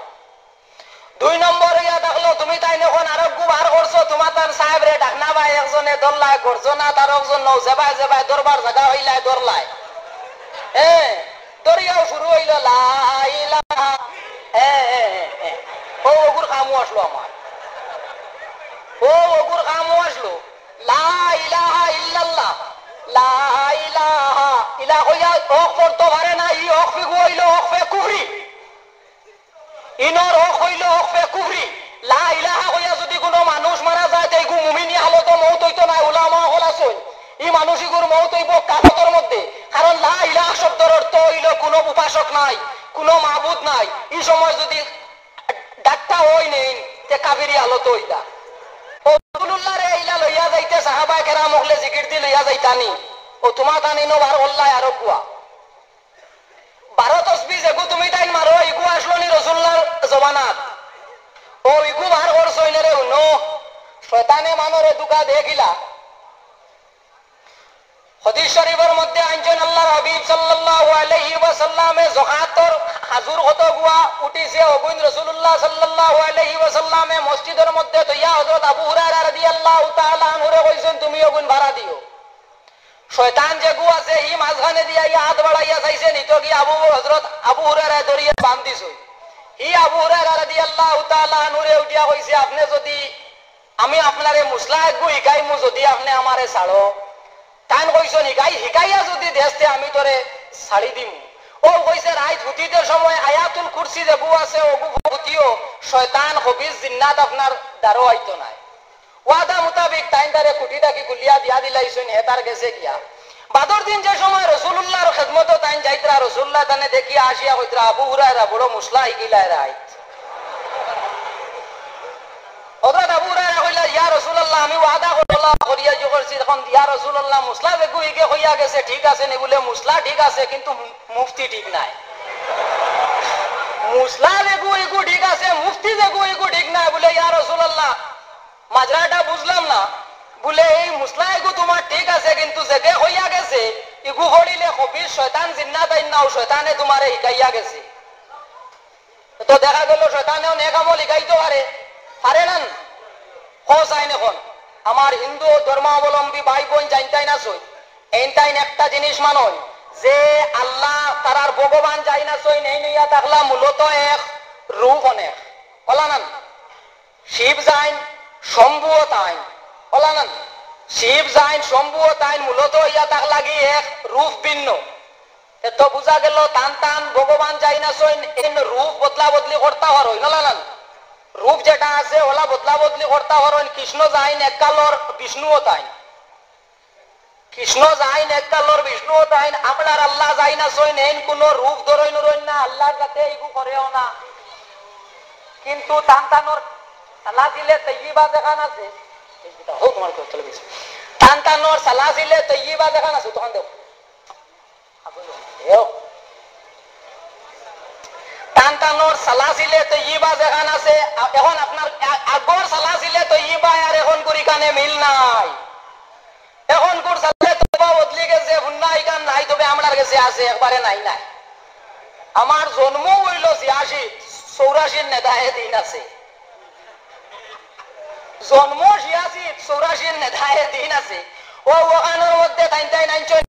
দুই নম্বর অইয়া থাকলো, তুমিতাইন এখন আরোগু বার করছো, তুমাতান সাহেবরে ডাকনা ভাই একজনে ধরলায়, গর্জনা তার একজন নৌ, যেবায় যেবায় ধরবার জাগা পাইলায় ধরলায়। হ্যাঁ, ধরিয়াও শুরু অইলো লা ইলাহা। হ্যাঁ, হ্যাঁ, হ্যাঁ, হ্যাঁ। ও অগুর কামও আসলো আমার। ও অগুর কামও আসলো। লা ইলাহা ইল্লাল্লাহ। লা ইলাহা। ইলা কইয়া অখ পড়তো পারে না, ই অখ ফিগু অইলো অকফে কুফরি। ইনর অখ অইলো অকফে কুফরি। লা ইলাহা কইয়া যুদি কুনু মানুষ মারা যায়, তে ইগু মুমিনি হালতো মউত অইতো নায়, উলামা অকল আছইন। ই মানুষ ইগুর মউত অইবো কাফরতর মধ্যে। কারণ লা ইলাহা শব্দর অর্থ অইলো কুনু উপাসক নাই, কুনু মাবুদ নাই। ই সময় যুদি ডাকতা অয় নেইন, তে কাফিরি হালতো অইতা। ও রাসূলুল্লাহরে ইলা লইয়া যাইতে সাহাবায়ে কেরাম অকলে জিকির দি লইয়া যাইতা নি। ও তুমাতান ইনো বার করলায় আরোগুয়া। বারো তসবি যেগু তুমিতাইন মারো, ইগু আসলো নি রাসূলুল্লাহর জমানাত? ও ইগু বার করছইন রে, হুনো। শয়তানে মানষরে ধুকা দেয় কিলা। হাদিস শরীফর মধ্যে আনছইন আল্লাহর হাবিব সাল্লাল্লাহু আলাইহি ওয়াসাল্লামে জকাতর খাজুর কতগুয়া উঠিছে, অগুইন রাসূলুল্লাহ সাল্লাল্লাহু আলাইহি ওয়াসাল্লামে মসজিদর মধ্যে থইয়া হযরত আবু হুরায়রা রাদিয়াল্লাহু তাআলা আনহুরে কইছইন, "তুমি অগুইন ভাড়া দিও।" শয়তান যেগু আছে, ই মাঝখানে দিয়া ই আত বাড়াইয়া চাইছে, নিতো গিয়া আবু, হযরত আবু হুরায়রায় ধরিয়া বান্ধিছইন। ই আবু হুরায়রা রাদিয়াল্লাহু তাআলা আনহুরে উঠিয়া কইছে, "আপনে যুদি আমি আপনারে মুসলা এগু হিকাইমু, যুদি আপনে আমারে ছাড়ো। তাইন কইছইন, "হিকাই, হিকাইয়া যুদি দেস তে আমি তোরে ছাড়ি দিমু।" অউ কইছে, "রাইত হুতিতে সময় আয়াতুল কুরসি যেগু আছে, অগু হুতিও, শয়তান, খবিস, জিন্নাত আপনার দ্বারো আইতো নায়।" ওয়াদা মুতাবিক তাইন তারে খুটি থাকি খুলিয়া দিয়া দিলাইছইন, হে তার গেছে গিয়া। বাদর দিন যে সময় রসুলুল্লাহর খেদমতো তাইন যাইতরা, রসুলুল্লাহ তানে দেখিয়া আসিয়া কইতরা, "আবু হুরায়রা বড় মুসলা হিকিলায় রাইত।" হযরত আবু হুরায়রা কইলা, "ইয়া রাসূলুল্লাহ, আমি ওয়াদা করলা, করিয়া যে করছি, অখন ইয়া রাসূলুল্লাহ, মুসলা যেগু হিগে কইয়া গেছে ঠিক আছে নি?" বুলে, "মুসলা ঠিক আছে, কিন্তু মু-, মুফতি ঠিক নায়। মুসলা যেগু হিগু ঠিক আছে, মুফতি যেগু হিগু ঠিক নায়।" বুলে, "ইয়া রাসূলুল্লাহ, মাজরাটা বুঝলাম না।" বুলে, "এই মুসলা এগু তুমার ঠিক আছে, কিন্তু যেগে কইয়া গেছে, ইগু পড়িলে খবিস শয়তান জিন্নাত আইন না, অউ শয়তানে তুমারে হিকাইয়া গেছে।" তো দেখা গেল শয়তানেও নেক আমল হিকাইতো পারে, পারে না? কও চাইন অখন, আমার হিন্দু ধর্মাবলম্বী ভাই বইন যাইনতাইন আছইন, এইনতাইন একটা জিনিস মানইন যে আল্লাহ তারার ভগবান যাইন আছইন, এইন অইয়া থাকলা মূলত এক, রূপ অনেক। অলা না? শিব যাইন, শম্ভুও তাইন। অলা না? শিব যাইন, শম্ভুও তাইন, মূলত অইয়া থাকলাগি এক, রূপ ভিন্ন। তে তো বুঝা গেল, তান তান ভগবান যাইন আছইন, এইন রূপ বদলা বদলি করতা পারইন, অলা না? রূপ যেটা আছে, অলা বদলা বদলি করতা পারইন। কৃষ্ণ যাইন এক কালর, বিষ্ণুও তাইন। কৃষ্ণ যাইন এক কালর, বিষ্ণুও তাইন। আমরার আল্লাহ যাইন আছইন, এইন কুনু রূপ ধরইন উরইন না, আল্লাহর যাতে এইগু করেও না। কিন্তু তান তানর সালাসিলে তৈয়বা যেখান আছে, এই যেটা হোক তোমার কথা চলে গেছে। তান তানর সালাসিলে তৈয়বা যেখান আছে, তখন দেখো। তান তানর সালাসিলে তৈয়বা যেখান আছে, আ-, অখন আপনার আ-, আগর সালাসিলে তৈয়বা আর অখনকুর ইখানে মিল নাই। অখনকুর সালাসিলে তৈয়বা বদলি গেছে, হুন্না ইখান নাই, তবে আমরার গেছে আছে, একবারে নাই নাই। আমার জন্ম অইলো ছিয়াশি, চৌরাশির নেদায়ে দিন আছে। জন্ম ছিয়াশি, চৌরাশির নেদায়ে দিন আছে। অউ অখানর মধ্যে তাইন তাইন আনছইন।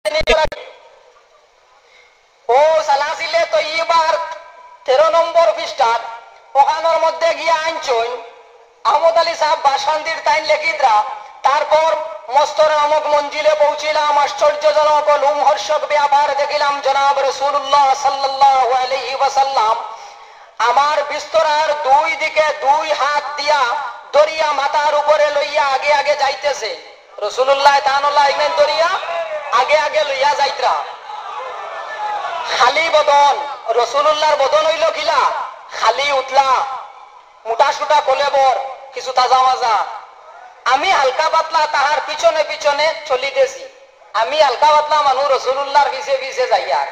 অউ সালাসিলে তৈয়বার তেরো নম্বর পৃষ্ঠাত অখানর মধ্যে গিয়া আনছইন, আহমদ আলী সাহেব বাসকান্দির তাইন লেখিতরা, তারপর মস্তর নামক মঞ্জিলে পৌঁছিলাম, আশ্চর্যজনক ও লোমহর্ষক ব্যাপার দেখিলাম, জনাব রাসূলুল্লাহ সাল্লাল্লাহু আলাইহি ওয়াসাল্লাম আমার বিস্তরার দুই দিকে দুই হাত দিয়া ধরিয়া মাথার উপরে লইয়া আগে আগে যাইতেছে। রাসূলুল্লাহ তাআলা ইমান ধরিয়া আগে আগে লইয়া যাইতরা। খালি বদন, রাসূলুল্লাহর বদন অইলো কিলা? খালি উতলা, মোটা সুটা কলেবর, কিছু তাজা মাজা। আমি হালকা পাতলা তাহার পিছনে পিছনে চলিতেছি। আমি হালকা পাতলা মানুষ রাসূলুল্লাহর পিছে পিছে যাইয়ার।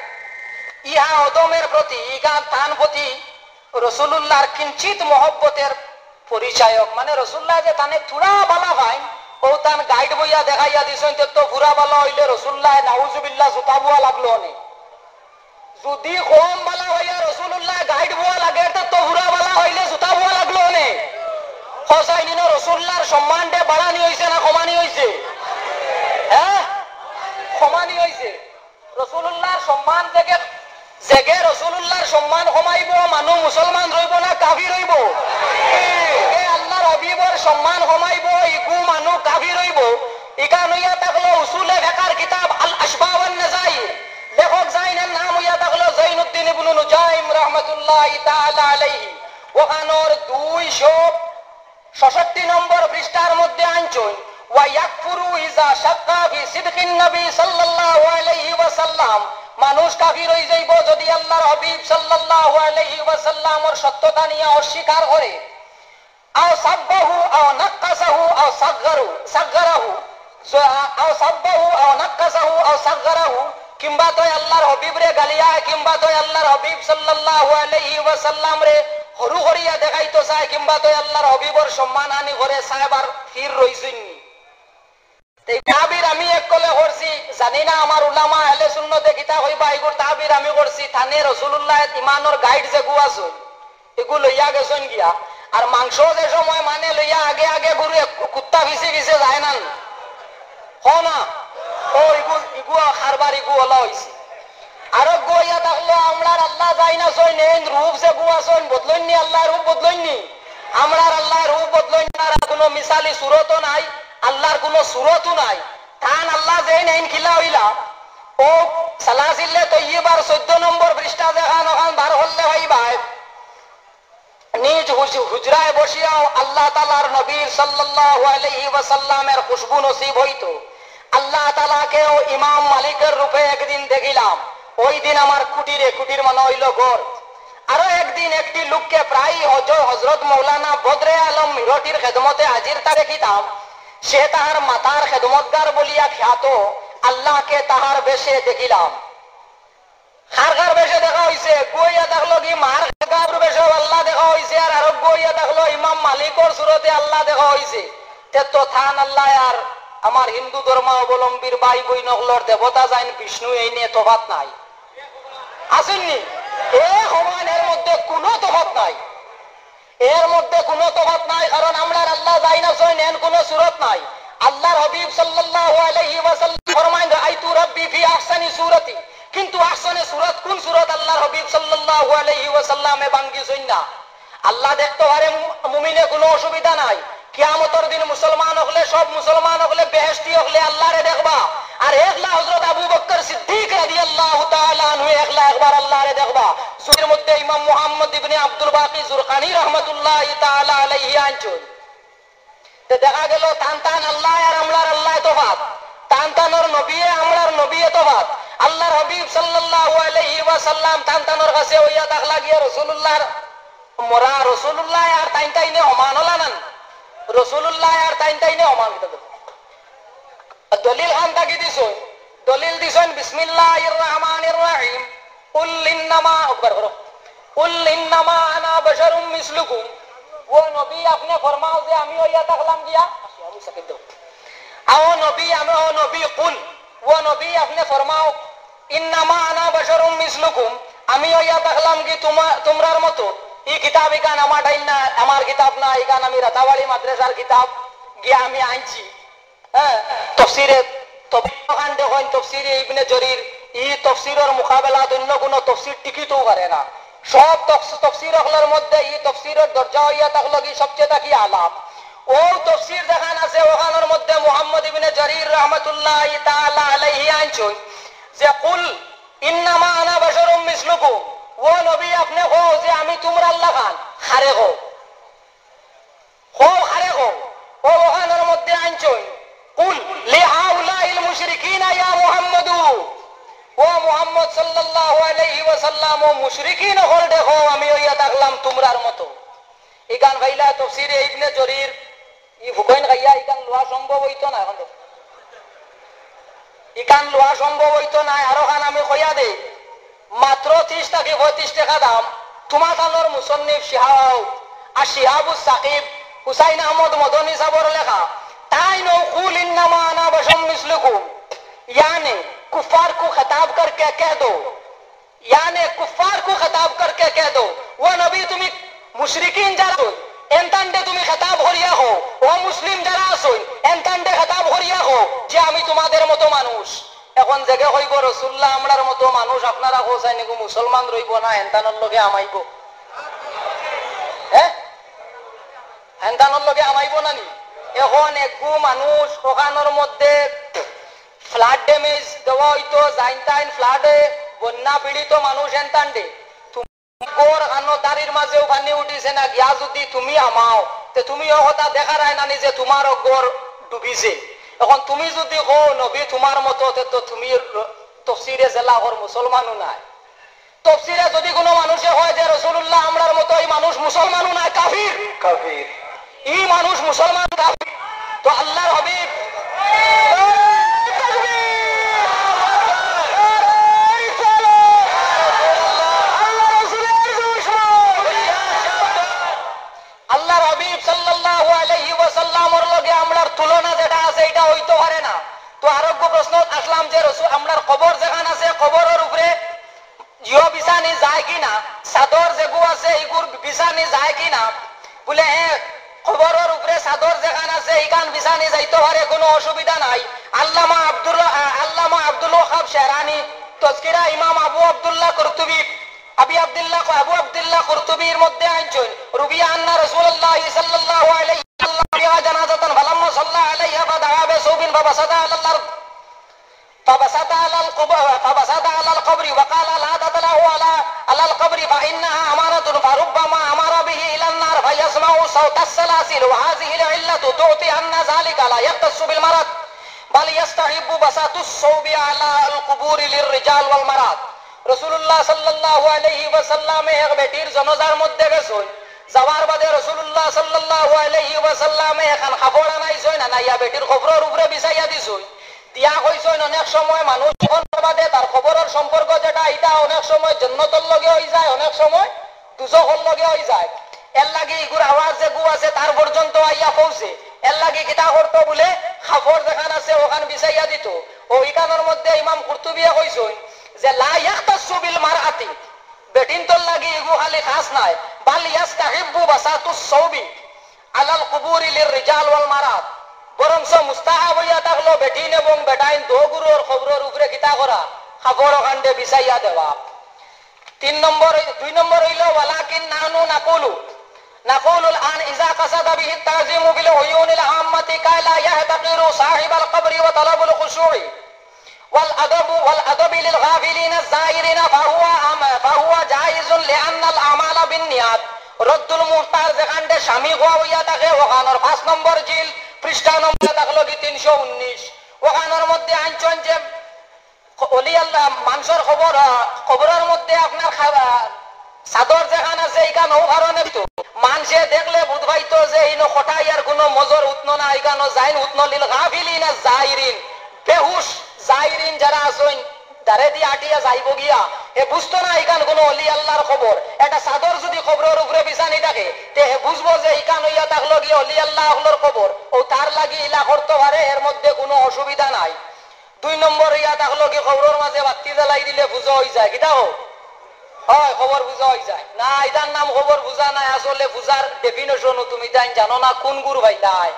ইহা অধমের প্রতি, ইগা তান প্রতি রাসূলুল্লাহর কিঞ্চিত মহব্বতের পরিচায়ক, মানে রাসূলুল্লাহ যে তানে থুড়া বালা পাইন, অউ তান গাইড বইয়া দেখাইয়া দিছইন, তে তো পুরা বালা অইলে রাসূলুল্লায় নাউজুবিল্লাহ জুতা বুয়া লাগলো অনে। যুদি কম বালা অইয়া রাসূলুল্লায় গাইড বুয়া লাগে, তে তো পুরা বালা অইলে জুতা বুয়া লাগলো অনে। কও চাইন নি, রাসূলুল্লাহর সম্মানটা বাড়ানি অইছে না কমানি অইছে? হ্যাঁ, কমানি অইছে। রাসূলুল্লাহর সম্মান যেগে, যেগে রাসূলুল্লাহর সম্মান কমাইবো, মানুষ মুসলমান রইবো না কাফির অইবো? যেগে আল্লাহর হাবিবর সম্মান কমাইবো, ইগু মানুষ কাফির অইবো। ইখান অইয়া থাকলো উসুলে ফিকহর কিতাব আল আশবাহ ওয়ান নাজাইর, লেখক যাইনর নাম অইয়া থাকলো জৈনুদ্দিন ইবনু নুজাইম রাহমাতুল্লাহি তাআলা আলাইহি। অখানর দুইশো ছষট্টি নম্বর পৃষ্ঠার মধ্যে আনছইন, "ওয়া ইয়াকফুরু ইযা শাক্কা ফি সিদকিন নবী সাল্লাল্লাহু আলাইহি ওয়াসাল্লাম।" মানুষ কাফির অই যাইবো যুদি আল্লাহর হাবিব সাল্লাল্লাহু আলাইহি ওয়াসাল্লামর সত্যতা নিয়া অস্বীকার করে। "আও সাব্বাহু আও নাক্কাসাহু আও সাগগারু-, সাগগারাহু।" য-, আও সাব্বাহু আও নাক্কাসাহু আও সাগগারাহু, কিংবা তয় আল্লাহর হাবিবরে গালিয়ায়, কিংবা তয় আল্লাহর হাবিব সাল্লাল্লাহু আলাইহি ওয়াসাল্লামরে হুরু করিয়া দেখাইতো চায়, কিংবা তয় আল্লাহর হাবিবর সম্মান হানি করে চায়, বার ফির রইছইন নি। এই তাবির আমি এককলে করছি, জানি না আমার উলামা আহলে সুন্নতে কিতা কইবা, ইগুর তাবির আমি করছি, তানে রাসূলুল্লাহর ইমানর গাইড যেগু আছে, ইগু লইয়া গেছইন গিয়া। আর মাংস যে সময় মানে লইয়া আগে আগে গরু এক কু-, কুত্তা পিছে পিছে যায় না নি? কও না? অউ ইগু, ইগু কারবার ইগু অলা অইছে। আরোগু অইয়া থাকলো, আমরার আল্লাহ যাইন আছইন, এইন রূপ যেগু আছইন, বদলইন নি, আল্লাহ রূপ বদলইন নি? আমরার আল্লায় রূপ বদলইন না, আর কুনু মিসালি সুরতও নাই, আল্লার কুনু সুরতও নাই। তান আল্লা যেইন এইন কিলা অইলা, অউ সালাসিলে তৈয়বার চৈদ্দ নম্বর পৃষ্ঠা যেখান, অখান বার করলে পাইবায়। নিজ হুজ-, হুজরায় বসিয়াও আল্লা তাআলার নবীর সাল্লাল্লাহু আলাইহি ওয়াসাল্লামের খুশবু নসিব অইতো। আল্লা তাআলাকেও ইমাম মালিকের রূপে একদিন দেখিলাম। ওই দিন আমার কুটিরে, কুটির মানে অইলো ঘর। আরো একদিন একটি লোককে প্রায়ই হজ-, হজরত মৌলানা বদরে আলম মিরটির খেদমতে হাজির তা দেখিতাম। সে তাহার মাতার খেদমতগার বলিয়া খ্যাত। আল্লাকে তাহার বেশে দেখিলাম। কার কার বেশে দেখা অইছে? এগু অইয়া থাকলো কি মার খেদমতগার বেশে আল্লা দেখা অইছে, আর আরোগু অইয়া থাকলো ইমাম মালিকর সুরতে আল্লা দেখা অইছে। তে তো তান আল্লায় আর আমার হিন্দু ধর্মাবলম্বীর ভাই বইন অকলর দেবতা যেইন বিষ্ণু, এইনে তফাত নাই। আছইন নি? এক সমান, এর মধ্যে কুনু তফাত নাই। এর মধ্যে কুনু তফাত নাই, কারণ আমরার আল্লা যেইন আছইন, এন কুনু সুরত নাই। আল্লার হাবিব সাল্লাল্লাহু আলাইহি ওয়াসাল্লাম ফরমাইন, "রাআইতু রাব্বি ফি আহসানি সুরাতি।" কিন্তু আহসানে সুরত কুন সুরত আল্লার হাবিব সাল্লাল্লাহু আলাইহি ওয়াসাল্লামে ভাঙ্গিছইন না। আল্লা দেখতো পারে মু-, মুমিনে, কুনু অসুবিধা নাই। কিয়ামতর দিন মুসলমান অকলে, সব মুসলমান অকলে, বেহেশতি অকলে আল্লারে দেখবা। আর একলা হজরত আবু বকর সিদ্দিক রাদিয়াল্লাহু তাআলা আনহু একলা একবার আল্লারে দেখবা। জুরির মধ্যে ইমাম মুহাম্মদ ইবনে আব্দুল বাকি জুরকানি রহমতুল্লাহি তাআলা আলাইহি আনছইন। তে দেখা গেল তান তান আল্লায় আর আমরার আল্লায় তফাত, তান তানর নবিয়ে আমরার নবিয়ে তফাত। আল্লার হাবিব সাল্লাল্লাহু আলাইহি ওয়াসাল্লাম তান তানর কাছে অইয়া থাকলা গিয়া রসুলুল্লাহর মরা, রসুলুল্লায় আর তাইন তাইনে সমান অইলা নানি? রসুলুল্লায় আর তাইন তাইনে সমান। কিতা দেখো? আর দলিল খান থাকি দিছইন, দলিল দিছইন, বিসমিল্লাহির রহমানির রহিম, কুল ইন্নামা, একবার করো, কুল ইন্নামা আনা বাশারুম মিসলুকুম, ও নবী, আপনে ফরমাও যে আমি অইয়া থাকলাম গিয়া, আও নবী, আমি, ও নবী, কুল, ও নবী, আপনে ফরমাও, ইন্নামা আনা বাশারুম মিসলুকুম, আমি অইয়া থাকলাম কি তুমা-, তুমরার মতো। ই কিতাব ইখান আমার ডাইন না, আমার কিতাব না, ইখান আমি রাতাবাড়ি মাদ্রাসার কিতাব গিয়া আমি আনছি। হ্যাঁ, তফসিরে তবরির খান দেখইন, তফসিরে ইবনে জরির, ই তফসিরর মোকাবেলাত অন্য কুনু তফসির টিকিতেও পারে না। সব তফস-, তফসির অকলর মধ্যে ই তফসিরর দরজা অইয়া থাকলো কি সবচেয়ে থাকি আলা। অউ তফসির যেখান আছে, অখানর মধ্যে মুহাম্মদ ইবনে জরির রহমতুল্লাহি তাআলা আলাইহি আনছইন যে, "কুল ইন্নামা আনা বাশারুম মিসলুকুম।" ও নবী, আপনে কও যে আমি তুমরার লাখান, কারে কও? কও, কারে কও? ও অখানর মধ্যে আনছইন, "কুল লিহাউলাইল মুশরিকিনা ইয়া মুহাম্মাদু।" ও মুহাম্মদ সাল্লাল্লাহু আলাইহি ওয়াসাল্লাম, ও মুশরিকিন অকলরে কও, আমি অইয়া থাকলাম তুমরার মতো। ইখান পাইলা তফসিরে ইবনে জরির, ই হুকইন খাইয়া ইখান লওয়া সম্ভব অইতো না অখন তো। ইখান লওয়া সম্ভব অইতো নায়, আরোখান আমি কইয়া দেই। মাত্র ত্রিশ থাকি পঁয়ত্রিশ টেকা দাম। তুমার তানর মুসন্নিফ শিহাব, আর শিহাবুস সাকিব, হুসাইন আহমদ মদনী সাবর লেখা। তাইন অউ কুল ইন্নামা আনা বাশারুম মিসলুকুম, ইয়ানি কুফফার কো খিতাব করকে কহ দো, ইয়ানি কুফফার কো খিতাব করকে কহ দো, ও নবী, তুমি মুশরিকিন যারা আছইন, এনতানরে তুমি খিতাব করিয়া কও, ও মুসলিম যারা আছইন, এনতানরে খিতাব করিয়া কও যে আমি তুমাদের মতো মানুষ। অখন যেগে কইবো, "রসুলুল্লাহ আমরার মতো মানুষ, আপনারা কও চাইন এগু মুসলমান রইবো না, এনতানর লগে হামাইবো?" হে? এনতানর লগে হামাইবো না নি? অখন এগু মানুষ অখানর মধ্যে flood damage দেওয়া অইতো, যেইন তাইন flood-এ বন্যা পীড়িত মানুষ এনতানরে। তুমি ঘর খানো দাড়ির মাঝেও পানি উঠিছে না, গিয়া যুদি তুমি হামাও, তে তুমি অউ কথা দেখারায় না নি যে তুমারও ঘর ডুবিছে। অখন তুমি যুদি কও নবী তুমার মতো, তে তো তুমি র-, তফসিরে জেলা ঘর মুসলমানও নায়। তফসিরে যুদি কুনু মানুষে কয় যে রসুলুল্লাহ আমরার মতো, ই মানুষ মুসলমানও নায়, কাফির। কাফির। ই মানুষ মুসলমান কাফির। তো আল্লার হাবিব, আল্লার রসুলের দুশমন। আল্লার হাবিব সাল্লাল্লাহু আলাইহি ওয়াসাল্লামর লগে আমরার তুলনা যেটা আছে, ইটা অইতো পারে না। তো আরোগু প্রশ্ন আসলাম যে রসুল, আমরার কবর যেখান আছে, কবরর উপরে ইয়ো বিছানি যায় কি না, চাদর যেগু আছে, ইগুর বিছানি যায় কি না? বুলে, "হে, কবরর উপরে চাদর যেখান আছে, ইখান বিছানি যাইতো পারে, কুনু অসুবিধা নাই।" আল্লামা আব্দুর র-, আ, আল্লামা আব্দুল ওয়াহাব শেরানি, তজকিরা ইমাম আবু আব্দুল্লাহ কুরতুবী, আবি আব্দুল্লাহ, আবু আব্দুল্লাহ কুরতুবীর মধ্যে আনছইন, রুবিয়া আন্না রাসূলুল্লাহ সাল্লাল্লাহু আলাইহি ওয়াসাল্লাম বিহা জানাজাতান ফালাম্মা সাল্লা আলাইহা ফাদাআ বিসাউবিন ফাবাসাতা আলাল আরদ। فبسط على القبر، فبسط على القبر وقال: لا تطلعوا على، على القبر فإنها أمانة، فربما أمر به إلى النار فيسمع صوت السلاسل، وهذه العلة تعطي أن ذلك لا يختص بالمرأة، بل يستحب بساط الثوب على القبور للرجال والمرأة. রাসূলুল্লাহ সাল্লাল্লাহু আলাইহি ওয়াসাল্লামে এক বেটির জানাজার মধ্যে গেছইন। যাওয়ার বাদে রাসূলুল্লাহ সাল্লাল্লাহু আলাইহি ওয়াসাল্লামে এখান কাপড় আনাইছইন, আনাইয়া বেটির কবরর উপরে বিছাইয়া দিছইন। দিয়া কইছইন, অনেক সময় মানুষ যখন বাদে তার কবরর সম্পর্ক যেটা, ইটা অনেক সময় জন্নতর লগে অইযায়, অনেক সময় দুজখর লগে অইযায়। এরলাগি ইগুর আওয়াজ যেগু আছে তার পর্যন্ত আইয়া পৌঁছে। এরলাগি কিতা করতো বুলে, কাপড় যেখান আছে অখান বিছাইয়া দিতো। অউ ইখানর মধ্যে ইমাম কুরতুবিয়ে কইছইন যে, لا يختص بالمرأة, বেটিন্তর লাগি ইগু খালি খাস নায়, بل يستحب بساط الثوب على القبور للرجال والمرأة, বরঞ্চ মুস্তাহাব অইয়া থাকলো বেটিন এবং বেটাইন দুইগুর কবরর উপরে কিতা করা, কাপড় অখানরে বিছাইয়া দেওয়া। তিন নম্বর, দুই নম্বর অইলো, ولكن نحن نقول، نقول الآن إذا قصد به التعظيم بالعيون العامة كي لا يحتقر صاحب القبر وطلب الخشوع والأدب، والأدب للغافلين الزائرين فهو أم-، فهو جائز لأن الأعمال بالنيات. রদ্দুল মুখতার যেখানরে শামী কওয়া অইয়া থাকে, অখানর পাঁচ নম্বর জিল, পৃষ্ঠা নম্বর থাকলো কি তিনশো উনিশ, অখানর মধ্যে আনছইন যে অলি আল্লাহ, মানষর কবর, আহ, কবরর মধ্যে আপনার খা-, আহ, চাদর যেখান আছে, ইখান অউ কারণে তো মানষে দেখলে বুঝ পাইতো যে ইনো কটাইয়ার কুনু মজর উতনো না, ইখানো জাইন উতনো, للغافلين الزائرين, বেহুশ জাইরিন যারা আছইন, দারেদি আটিয়া যাইবো গিয়া, হে বুঝতো না ইখান কুনু অলি আল্লাহর কবর। একটা চাদর যুদি কবরর উপরে বিছানি থাকে, তে হে বুঝবো যে ইখান অইয়া থাকলো গিয়া অলি আল্লাহ অকলর কবর। অউ তার লাগি ইলা করতো পারে, এর মধ্যে কুনু অসুবিধা নাই। দুই নম্বর অইয়া থাকলো কি, কবরর মাঝে বাত্তি জ্বালাই দিলে পূজা অইযায়। কিতা কও? অয়, কবর পূজা অইযায়। না, ইটার নাম কবর পূজা নায়, আসলে পূজার definition-ও তুমি তাইন জানো না, কুনগুর পাইলায়।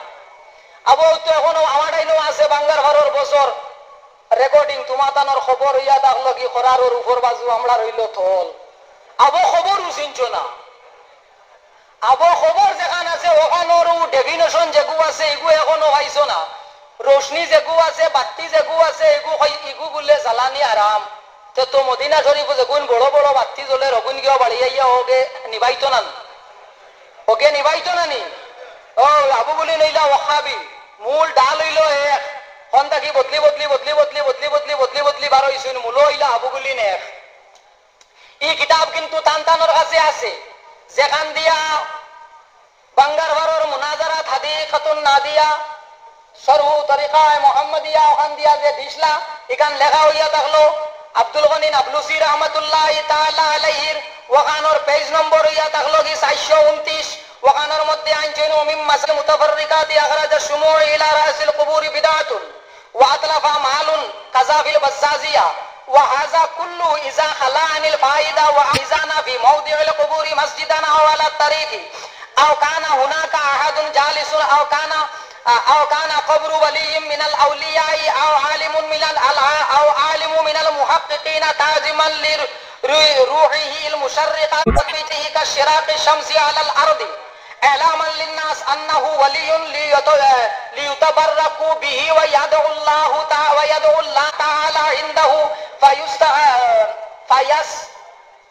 আবো, অউ তো অখনো আমার টাইমও আছে, বাঙ্গার বারোর বছর recording, তুমাতানর কবর অইয়া থাকলো কি, খরারর উপর বাজু, আমরার অইলো তল। আবো, কবরও চিনছো না। আবো কবর যেখান আছে, অখানরও definition যেগু আছে, ইগু অখনো পাইছো না। রোশনি যেগু আছে, বাত্তি যেগু আছে, ইগু কই-, ইগু বুলে জ্বালানি হারাম। তে তো মদিনা শরীফো যেগুন বড় বড় বাত্তি জ্বলের, অগুন গিয়া বাড়ি আইয়া অগে নিবাইতো না নি? অগে নিবাইতো না নি? অউ আবু বুলিন অইলা ওয়াহাবি, মূল ডাল অইলো এক। হন থাকি বদলি বদলি, বদলি বদলি, বদলি বদলি, বদলি বদলি বার অইছইন, মূলো অইলা আবু বুলিন এক। ই কিতাব কিন্তু তান তানর কাছে আছে, যেখান দিয়া বাঙ্গার বারোর মুনাজারাত হাদিকাতুন নাদিয়া, শরহু তরিকায়ে মুহাম্মদিয়া, অখান দিয়া যে দিছলা, ইখান লেখা অইয়া থাকলো আব্দুল গনি নাবলুসি রহমতুল্লাহি তাআলা আলাইহির, অখানর page নম্বর অইয়া থাকলো কি চাইরশো ঊনত্রিশ, অখানর মধ্যে আনছইন, ومن مسائل المتفرقات أخرج الشموع إلى رأس القبور بدعة وأتلف مال كذا في البزازية، وهذا كله إذا خلا عن الفائدة، وإذا بنى في موضع القبور مسجدا أو على الطريق، أو كان هناك أحد جالس، أو كان، أو كان قبر ولي من الأولياء، أو عالم من ال-، أو عالم من المحققين تعظيما لروحه المشرقة وتثبيته كاشتراق الشمس على الأرض. إعلاما للناس أنه ولي ليت-، ليتبركوا به ويدعوا الله تع-، ويدعوا الله تعالى عنده فيست-، فيس-،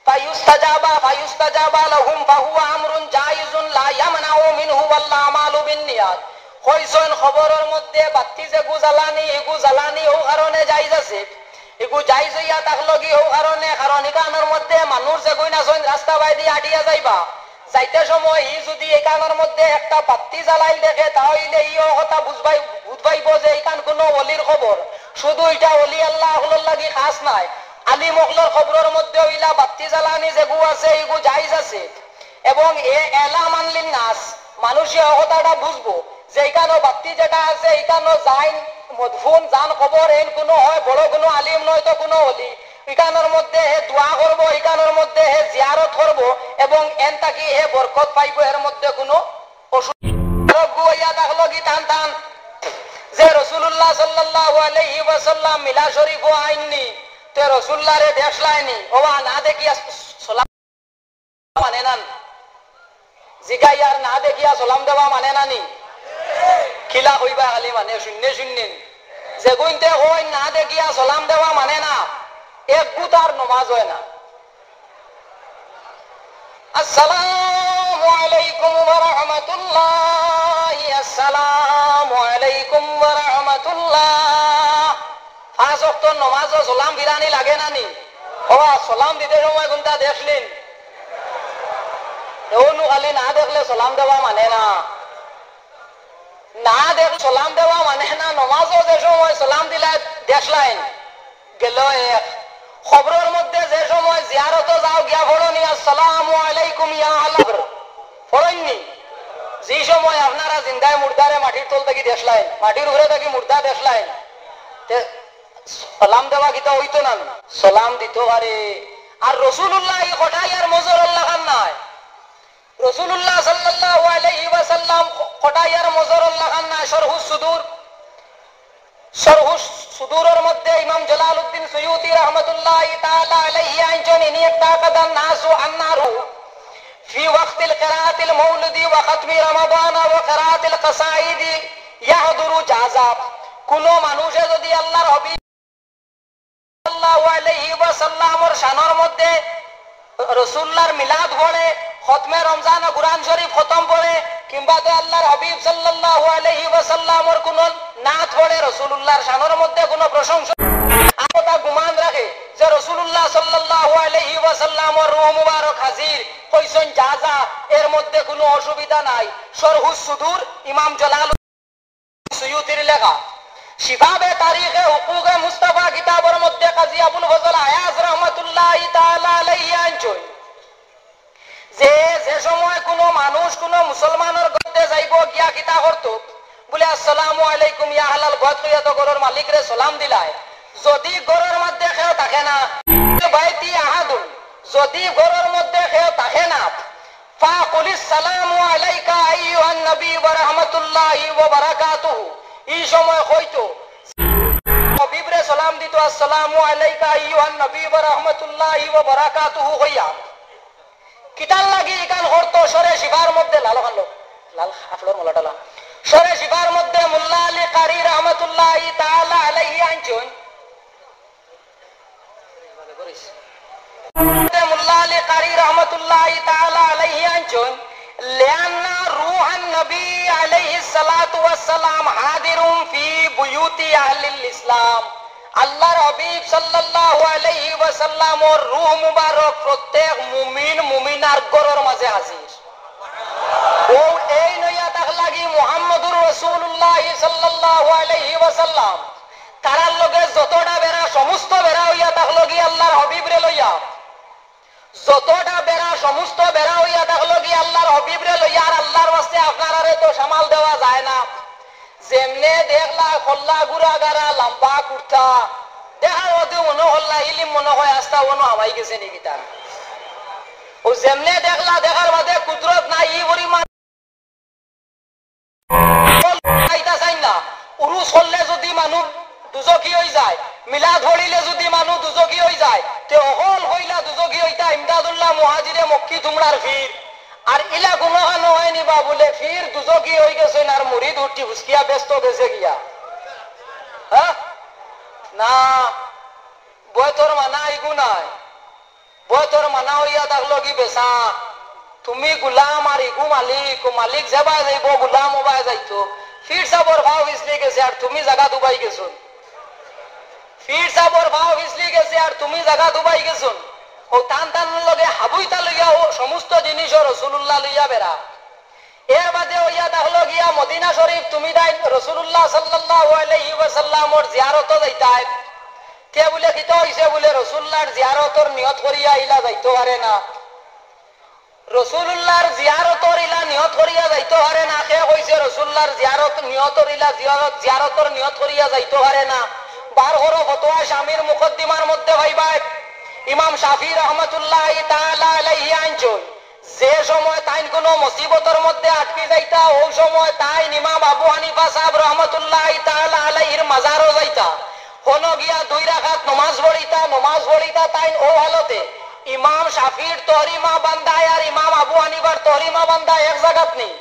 فيستجاب، فيستجاب لهم، فهو أمر جائز لا يمنع منه، والأعمال بالنيات. কইছইন কবরর মধ্যে বাত্তি যেগু জ্বালানি, ইগু জ্বালানি অউ কারণে জায়েজ আছে। ইগু জায়েজ অইয়া থাকলো কি অউ কারণে, কারণ ইখানর মধ্যে মানুষ যেগুইন আছইন রাস্তা বায়দি আটিয়া যাইবা, যাইতে সময় ই যুদি ইখানর মধ্যে একটা বাত্তি জ্বালাইল দেখে, তা অইলে ই অউ কথা বুঝ পাই-, বুঝ পাইবো যে ইখান কুনু অলির কবর। শুধু ইটা অলি আল্লাহ অকলর লাগি খাস নায়, আলিম অকলর কবরর মধ্যেও ইলা বাত্তি জ্বালানি যেগু আছে, ইগু জায়েজ আছে। এবং এ এলামান লিন্নাস, মানুষে অউ কথাটা বুঝবো যে ইখানো বাত্তি যেটা আছে, ইখানো যাইন মদফুন, যান কবর, এইন কুনু হয় বড় কুনু আলিম নয় তো কুনু অলি, ইখানর মধ্যে হে দোয়া করবো, ইখানর মধ্যে হে জিয়ারত করবো এবং এন থাকি হে বরকত পাইবো, এর মধ্যে কুনু অসুবিধা। আরোগ্য অইয়া থাকলো কি তান তান যে রাসূলুল্লাহ সাল্লাল্লাহু আলাইহি ওয়াসাল্লাম মিলাদ শরীফও আইননি, তে রাসূলুল্লাহরে দেখলায়নি, ওবা না দেখিয়া সালাম জিগাইয়ার না দেখিয়া সালাম দেওয়া মানে না নি? কিলা কইবা খালি মানে শূন্য শূন্য। যেগুইনতে কইন না দেখিয়া সালাম দেওয়া মানে না, এক গুতার নমাজ অয় না। আসসালামু আলাইকুম ওয়া রাহমাতুল্লাহ, আসসালামু আলাইকুম ওয়া রাহমাতুল্লাহ। পাঁচ ওয়াক্ত নমাজো সালাম ফিরানি লাগে না নি? ও, সালাম দিতে সময় কুনটা দেখলিন? এও নু খালি না দেখলে সালাম দেওয়া মানে না। না দেখ, সালাম দেওয়া মানে না, নমাজো যে সময় সালাম দিলা দেখলাইন, গেল এক। কবরর মধ্যে যে সময় জিয়ারতো যাও গিয়া পড়নি, আসসালামু আলাইকুম ইয়া আহলাল কবর। পড়ইন নি? যে সময় আপনারা জিন্দায় মুর্দারে মাটির তল থাকি দেখলাইন, মাটির উপরে থাকি মুর্দা দেখলাইন, তে সালাম দেওয়া কিতা অইতো না? সালাম দিতো পারে। আর রসুলুল্লাহ ই কটাইয়ার মজরর লাখান নায়। রসুলুল্লাহ সাল্লাল্লাহু আলাইহি ওয়াসাল্লাম কটাইয়ার মজরর লাখান নায়। শরহুস সুদুর, শরহুস সুদুরর মধ্যে ইমাম জালালউদ্দিন সুয়ুতি রাহমাতুল্লাহি তাআলা আলাইহি আনছইন, ইনি একটা কাদান নাসু আন্নারু ফি ওয়াক্তিল কিরাআতিল মাউলিদি ওয়া খাতমি রমাদান ওয়া কিরাআতিল কাসাইদি ইয়াহদুরু জাজা। কুনু মানুষে যদি আল্লাহর হাবিব সাল্লাল্লাহু আলাইহি ওয়াসাল্লামর শানর মধ্যে রসুলুল্লাহর মিলাদ পড়ে, খতমে রমজান ও কুরআন শরীফ খতম পড়ে, কিংবা তো আল্লাহর হাবিব সাল্লাল্লাহু আলাইহি ওয়াসাল্লামর কুনু নাত পড়ে, রসুলুল্লাহর শানর মধ্যে কুনু প্রশংসা, আর কথা গুমান রাখে যে রসুলুল্লাহ সাল্লাল্লাহু আলাইহি ওয়াসাল্লামর রূহ মুবারক হাজির, কইছইন জাজা, এর মধ্যে কুনু অসুবিধা নাই। শরহুস সুদুর, ইমাম জালাল সুয়ুতির লেখা। শিবাবে তারিখে হুকুকে মুস্তাফা কিতাবর মধ্যে কাজী আবুল ফজল আয়াজ রহমতুল্লাহি তাআলা আলাইহি আনছইন যে, যে সময় কুনু মানুষ কুনু মুসলমানর ঘরো যাইবো, গিয়া কিতা করতো? বুলে, "আসসালামু আলাইকুম ইয়া আহলাল বাইত" কইয়া তো ঘরর মালিকরে সালাম দিলায়। যদি ঘরর মধ্যে কেউ থাকে না, বাইতি আহাদুন, যদি ঘরর মধ্যে কেউ থাকে না, ফাকুলিস সালামু আলাইকা আইয়ুহান নবী ওয়া রাহমাতুল্লাহি ওয়া বারাকাতুহু। ই সময় কইতো, হাবিবরে সালাম দিতো, "আসসালামু আলাইকা আইয়ুহান নবী ওয়া রাহমাতুল্লাহি ওয়া বারাকাতুহু" কইয়া। কিতার লাগি ইখান করতো? শরে শিফার মধ্যে, লাল খান লো, লাল আফলর মোলাটা লাল। শরে শিফার মধ্যে মোল্লা আলী কারি রহমতুল্লাহি তাআলা আলাইহি আনছইন। মোল্লা আলী কারি রহমতুল্লাহি তাআলা আলাইহি আনছইন, "লিআন্না রূহান নবী আলাইহিস সালাতু ওয়াস সালাম হাদিরুন ফি বুয়ুতি আহলিল ইসলাম।" আল্লাহর হাবিব সাল্লাল্লাহু আলাইহি ওয়াসাল্লামর রূহ মুবারক প্রত্যেক মুমিন মুমিনার ঘরর মাঝে হাজির। ও এই নইয়া থাকলা কি মুহাম্মদুর রাসূলুল্লাহ সাল্লাল্লাহু আলাইহি ওয়াসাল্লাম, তারার লগে যতটা বেড়া, সমস্ত বেড়া অইয়া থাকলো কি আল্লাহর হাবিবরে লইয়া, যতটা বেড়া, সমস্ত বেড়া অইয়া থাকলো কি আল্লাহর হাবিবরে লইয়া। আর আল্লাহর ওয়াস্তে আপনারারে তো সামাল দেওয়া যায় না। যেমনে দেখলা, খল্লা গুড়া গাড়া, লম্বা কুর্তা, দেখার মধ্যে মনো খল্লা ইলিম মনো কয় আস্তা অনো হামাই গেছে নি কিতা? ও যেমনে দেখলা, দেখার বাদে কুদরত নাই, ই পরিমাণ আইতা চাইন না। উরুস করলে যদি মানুষ দুজখি অই যায়, মিলাদ পড়িলে যদি মানুষ দুজখি অই যায়, তে অকল কইলা দুজখি অইতা ইমদাদুল্লাহ মুহাজিরে মক্কি তুমরার ফির। আর ইলা কুনু খানো অয়নি বা বুলে ফির দুজখি অই গেছইন আর মুরিদ উঠি হুসকিয়া বেস্ত গেছে গিয়া। হ্যাঁ? না, বয়তর মানা ইগু নায়। বয়তর মানা অইয়া থাকলো কি বেচা, তুমি গুলাম আর ইগু মালিক, ও মালিক যেবায় যাইবো গুলাম ওবায় যাইতো। ফির সাবর ফাও ফিসলি গেছে আর তুমি জাগাত উবাই গেছো। ফির সাবর ফাও ফিসলি গেছে আর তুমি জাগাত উবাই গেছো। ও তান তান লগে হাবুইতা লইয়া ও সমস্ত জিনিসও রসুলুল্লাহ লইয়া বেড়া। এর বাদে অইয়া থাকলো গিয়া মদিনা শরীফ, তুমি তাইন রসুলুল্লাহ সাল্লাল্লাহু আলাইহি ওয়াসাল্লামর জিয়ারতো যাইতায়। তে বুলে কিতা অইছে বুলে রসুলুল্লাহর জিয়ারতর নিয়ত করিয়া ইলা যাইতো পারে না। রসুলুল্লাহর জিয়ারতর ইলা নিয়ত করিয়া যাইতো পারে না। কে কইছে রসুলুল্লাহর জিয়ারত নিয়তর ইলা জিয়ারত, জিয়ারতর নিয়ত করিয়া যাইতো পারে না? বার করো ফতোয়া শামীর মুকদ্দিমার মধ্যে পাইবায়। ইমাম শাফি রহমতুল্লাহি তাআলা আলাইহি আনছইন, যে সময় তাইন কুনু মুসিবতর মধ্যে আটকি যাইতা, অউ সময় তাইন ইমাম আবু হানিফা সাব রহমতুল্লাহি তাআলা আলাইহির মাজারো যাইতা। হনো গিয়া দুই রাকাত নমাজ পড়িতা, নমাজ পড়িতা তাইন অউ হালতে। ইমাম শাফির তহরিমা বান্দায় আর ইমাম আবু হানিফার হরিমা বান্দা এক জাগাত নি?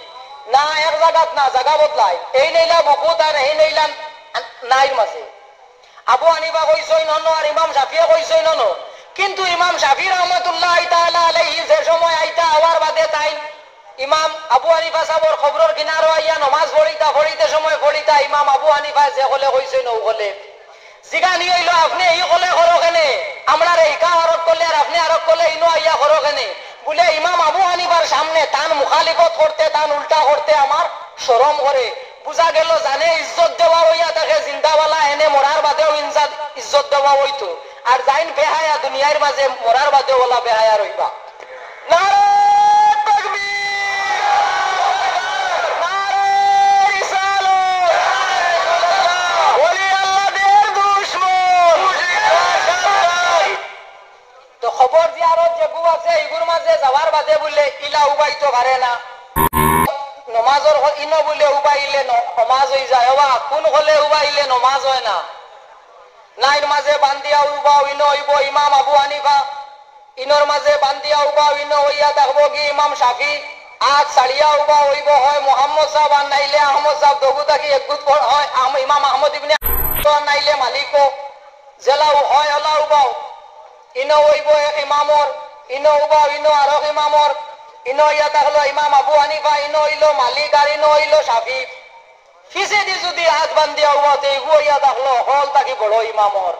না, এক জাগাত না, জাগা বদলায়। এইন অইলা বুকুত আর এইন অইলা নাইর মাঝে। আবু হানিফা কইছইন অনো আর ইমাম শাফিয়ে কইছইন অনো। কিন্তু ইমাম শাফি রহমতুল্লাহি তাআলা আলাইহি যে সময় আইতা, আওয়ার বাদে তাইন ইমাম আবু হানিফা সাবর কবরর কিনারো আইয়া নমাজ পড়িতা, পড়িতে সময় পড়িতা ইমাম আবু হানিফায় যে কলে কইছইন অউ কলে। জিগানি অইলো, আপনে ই কলে করো কেনে? আমরারে ইকা আরক কলে আর আপনে আরক কলে ইনো আইয়া করো কেনে? বুলে, ইমাম আবু হানিফার সামনে তান মুখালিফত করতে, তান উল্টা করতে আমার শরম করে। বুঝা গেল, জানে ইজ্জত দেওয়া অইয়া থাকে জিন্দাওয়ালা, এনে মরার বাদেও ইনজা-, ইজ্জত দেওয়া অইতো। আর যাইন বেহায়া দুনিয়ার মাঝে, মরার বাদেও অলা বেহায়া রইবা। নারায়ে তাকবীর! নারায়ে রিসালাত! ওলি আল্লাহদের দুশমন! তো কবর জিয়ারত যেগু আছে, ইগুর মাঝে যাওয়ার বাদে বুলে ইলা উবাইতো পারে না। নমাজর হ-, ইনো বুলে উবাইলে ন-, নমাজ অই যায়। ওবা, কুন কলে উবাইলে নমাজ অয় না? নাইর মাঝে বান্দিয়া উবাও, ইনো অইবো ইমাম আবু হানিফা। ইনোর মাঝে বান্দিয়া উবাও, ইনো অইয়া থাকবো কি ইমাম শাফি। আত ছাড়িয়া উবাও অইবো হয় মোহাম্মদ সাব আর নাইলে আহমদ সাব, দগু থাকি একগুত পড় হয় আম-, ইমাম আহমদ ইবনে আর নাইলে মালিকও। যেলা উ-, হয় অলা উবাও। ইনো অইবো এক ইমামর, ইনো উবাও, ইনো আরক ইমামর, ইনো অইয়া থাকলো ইমাম আবু হানিফা, ইনো অইলো মালিক, আর ইনো অইলো শাফি। ফিছেদি যুদি আত বান্দিয়া উবাও তে ইগু অইয়া থাকলো হকল থাকি বড় ইমামর।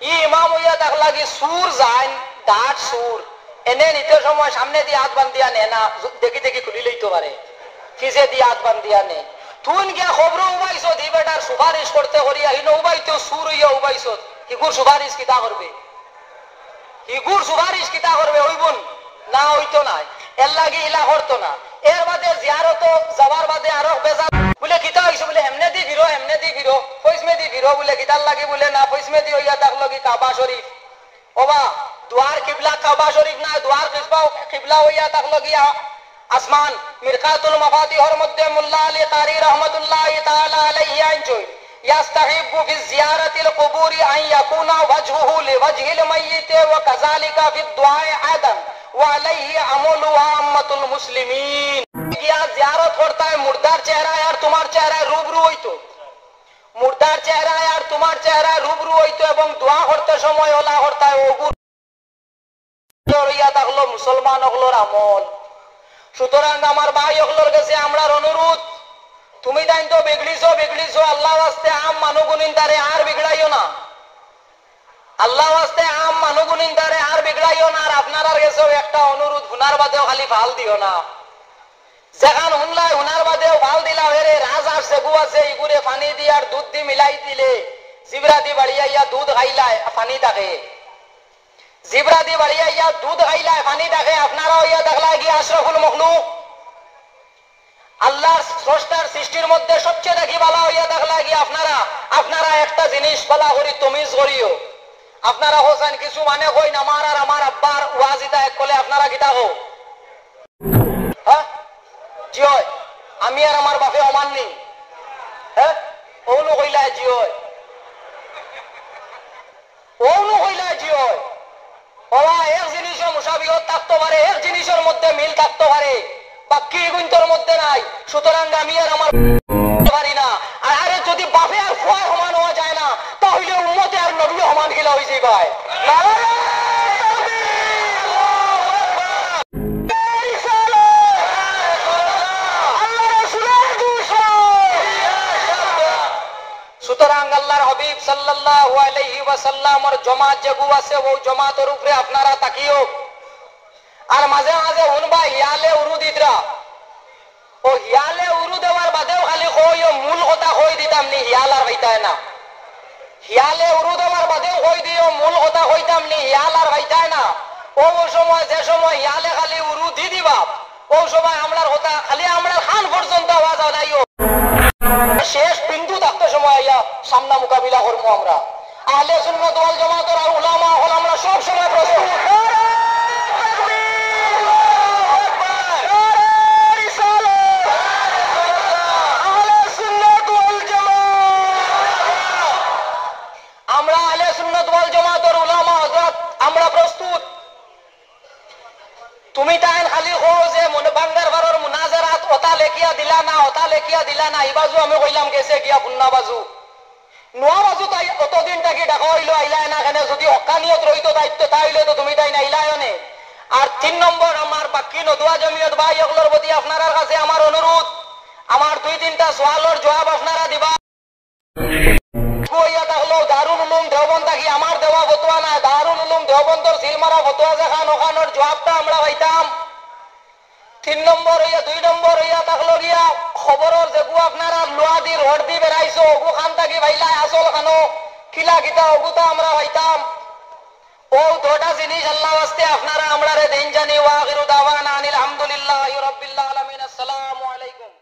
ই ইমাম অইয়া থাকলা কি সুর যাইন, ডাট সুর। এনে নিতে সময় সামনেদি আত বান্দিয়া নে না, যু-, দেখি দেখি খুলি লইতো পারে। ফিছেদি আত বান্দিয়া নে। তুইন গিয়া কবরো উবাইছত, ই বেটার সুপারিশ করতে করিয়া, হিনো উবাইতেও সুর অইয়া উবাইছত। হিগুর সুপারিশ কিতা করবে? হিগুর সুপারিশ কিতা করবে? অইবো নি? না, অইতো নায়। এর লাগি ইলা করতো না। এর বাদে জিয়ারতো যাওয়ার বাদে আরো বেজার। বুলে, "কিতা অইছে?" বুলে, "হেমনেদি ফিরো, হেমনেদি ফিরো, পইছমেদি ফিরো।" বুলে, "কিতার লাগি?" বুলে, "না, পইছমেদি অইয়া থাকলো কি কাবা শরীফ।" ওবা, দুয়ার কিবলা কাবা শরীফ না, দুয়ার কিবলা, কিবলা অইয়া থাকলো গিয়া আসমান। মিরকাতুল মাফাতিহর মধ্যে মোল্লা আলী কারি রহমতুল্লাহি তাআলা আলাইহি আনছইন, "يستحب في زيارة القبور أن يكون وجهه لوجه الميت وكذلك في الدعاء أيضا وعليه عمل عامة المسلمين।" গিয়া জিয়ারত করতায় মুর্দার চেহারায় আর তুমার চেহারায় রুবরু অইতো। মুর্দার চেহারায় আর তুমার চেহারায় রুবরু অইতো এবং দোয়া করতে সময় অলা করতায় অগুর অইয়া থাকলো মুসলমান অকলর আমল। সুতরাং আমার ভাই অকলর গেছে আমরার অনুরোধ, তুমি তাইন তো বিগড়িছো, বিগড়িছো, আল্লাহ ওয়াস্তে আম মানুগুনিন তারে আর বিগড়াইও না। আল্লাহ ওয়াস্তে আম মানুগুনিন তারে আর বিগড়াইও না। আর আপনারার গেছেও একটা অনুরোধ, হুনার বাদেও খালি ফাল দিও না। যেখান হুনলায়, হুনার বাদেও ফাল দিলাও, এরে রাজ আর সেগু আছে, ইগুরে পানি দি আর দুধ দি মিলাই দিলে, জিবরা দি বাড়িয়া ইয়া দুধ খাইলায়, পানি থাকে। জিবরা দি বাড়িয়া ইয়া দুধ খাইলায়, পানি থাকে। আপনারা অইয়া থাকলা কি আশরাফুল মখলুক? আল্লাহর স্রষ্টার সৃষ্টির মধ্যে সবচেয়ে দেখি বালা অইয়া থাকলা কি আপনারা? আপনারা একটা জিনিস বালা করি তমিজ করিও। আপনারা হোসেন কিছু মানে কইন, আমার আর আমার আব্বার ওয়াজ ইতা এক কলে আপনারা কিতা কও? হ্যাঁ? জি অয়। আমি আর আমার বাপে সমান নি? হ্যাঁ? অউনু কইলা জি অয়। অউনু কইলা জি অয়। ওবা, এক জিনিসও মুশাবিহত থাকতো পারে, এক জিনিসর মধ্যে মিল থাকতো পারে, বাকি ইগুইন্তর মধ্যে নাই। সুতরাং আমি আর আমার পারি না। আর আরে, যদি বাপে আর ফুয়ায় সমান অওয়া যায় না, তা অইলে উম্মতে আর নবীও সমান কিলা অইযাইবায়। নারায়ে তাকবীর! আল্লাহু আকবার! আল্লাহ রাসূলের দুশমন! সুতরাং আল্লাহর হাবিব সাল্লাল্লাহু আলাইহি ওয়াসাল্লামর জমাত যেগু আছে, অউ জমাতর উপরে আপনারা থাকিও। আর মাঝে মাঝে হুনবা হিয়ালে উরু দিতরা। অউ হিয়ালে উরু দেওয়ার বাদেও খালি কইও, মূল কথা কই দিতাম নি, হিয়াল আর পাইতায় না। হিয়ালে উরু দেওয়ার বাদেও কই দিও, মূল কথা কইতাম নি, হিয়াল আর পাইতায় না। অউ সময়, যে সময় হিয়ালে খালি উরু দি দিবা, অউ সময় আমরার কথা, খালি আমরার কান পর্যন্ত আওয়াজ আনাইও। শেষ বিন্দু থাকতে সময় আইয়া সামনা মোকাবিলা করমু আমরা। আহলে সুন্নাত ওয়াল জামাতর আর উলামা অকল আমরা সব সময় প্রস্তুত। নারায়ে তাকবীর! আল্লাহু আকবার! নারায়ে রিসালাত! আহলে সুন্নাত ওয়াল জামাত! আমরা আহলে সুন্নাত ওয়াল জামাতর উলামা হযরত, আমরা প্রস্তুত। তুমি তাইন খালি কও যে মনে বাঙ্গার বারর মুনাজারাত অতা লেখিয়া দিলা না, অতা লেখিয়া দিলা না, ই বাজু আমি কইলাম গেছে গিয়া পুন্না বাজু। নোয়া বাজু তাই অতদিন থাকি ডাকা অইলো, আইলায় না কেনে? যদি হক্কানিয়ত রইতো দায়িত্ব, তা অইলে তো তুমি তাইন আইলায় নে। আর তিন নম্বর, আমার বাক্কি নদুয়া জমিয়ত ভাই অকলর প্রতি আপনারার কাছে আমার অনুরোধ, আমার দুই তিনটা সওয়ালর জুয়াব আপনারা দিবা। কইয়া থাকলো, দারুল উলুম দেওবন্দ থাকি আমার দেওয়া ফতোয়া নায়, দারুল উলুম দেওবন্দর সিলমারা ফতোয়া যেখান, অখানর জুয়াবটা আমরা পাইতাম। তিন নম্বর অইয়া, দুই নম্বর অইয়া থাকলো গিয়া, খবরর যেগু আপনারা লুয়া দি রড দি বেড়াইছো, অগুখান থাকি পাইলায় আসল খানো, কিলা কিতা অগুতা আমরা পাইতাম। অউ দুইটা জিনিস আল্লাহ ওয়াস্তে আপনারা আমরারে দেইন জানি। ওয়া আখিরু দাওয়ানা আনিল হামদুলিল্লাহি রাব্বিল আলামিন। আসসালামু আলাইকুম।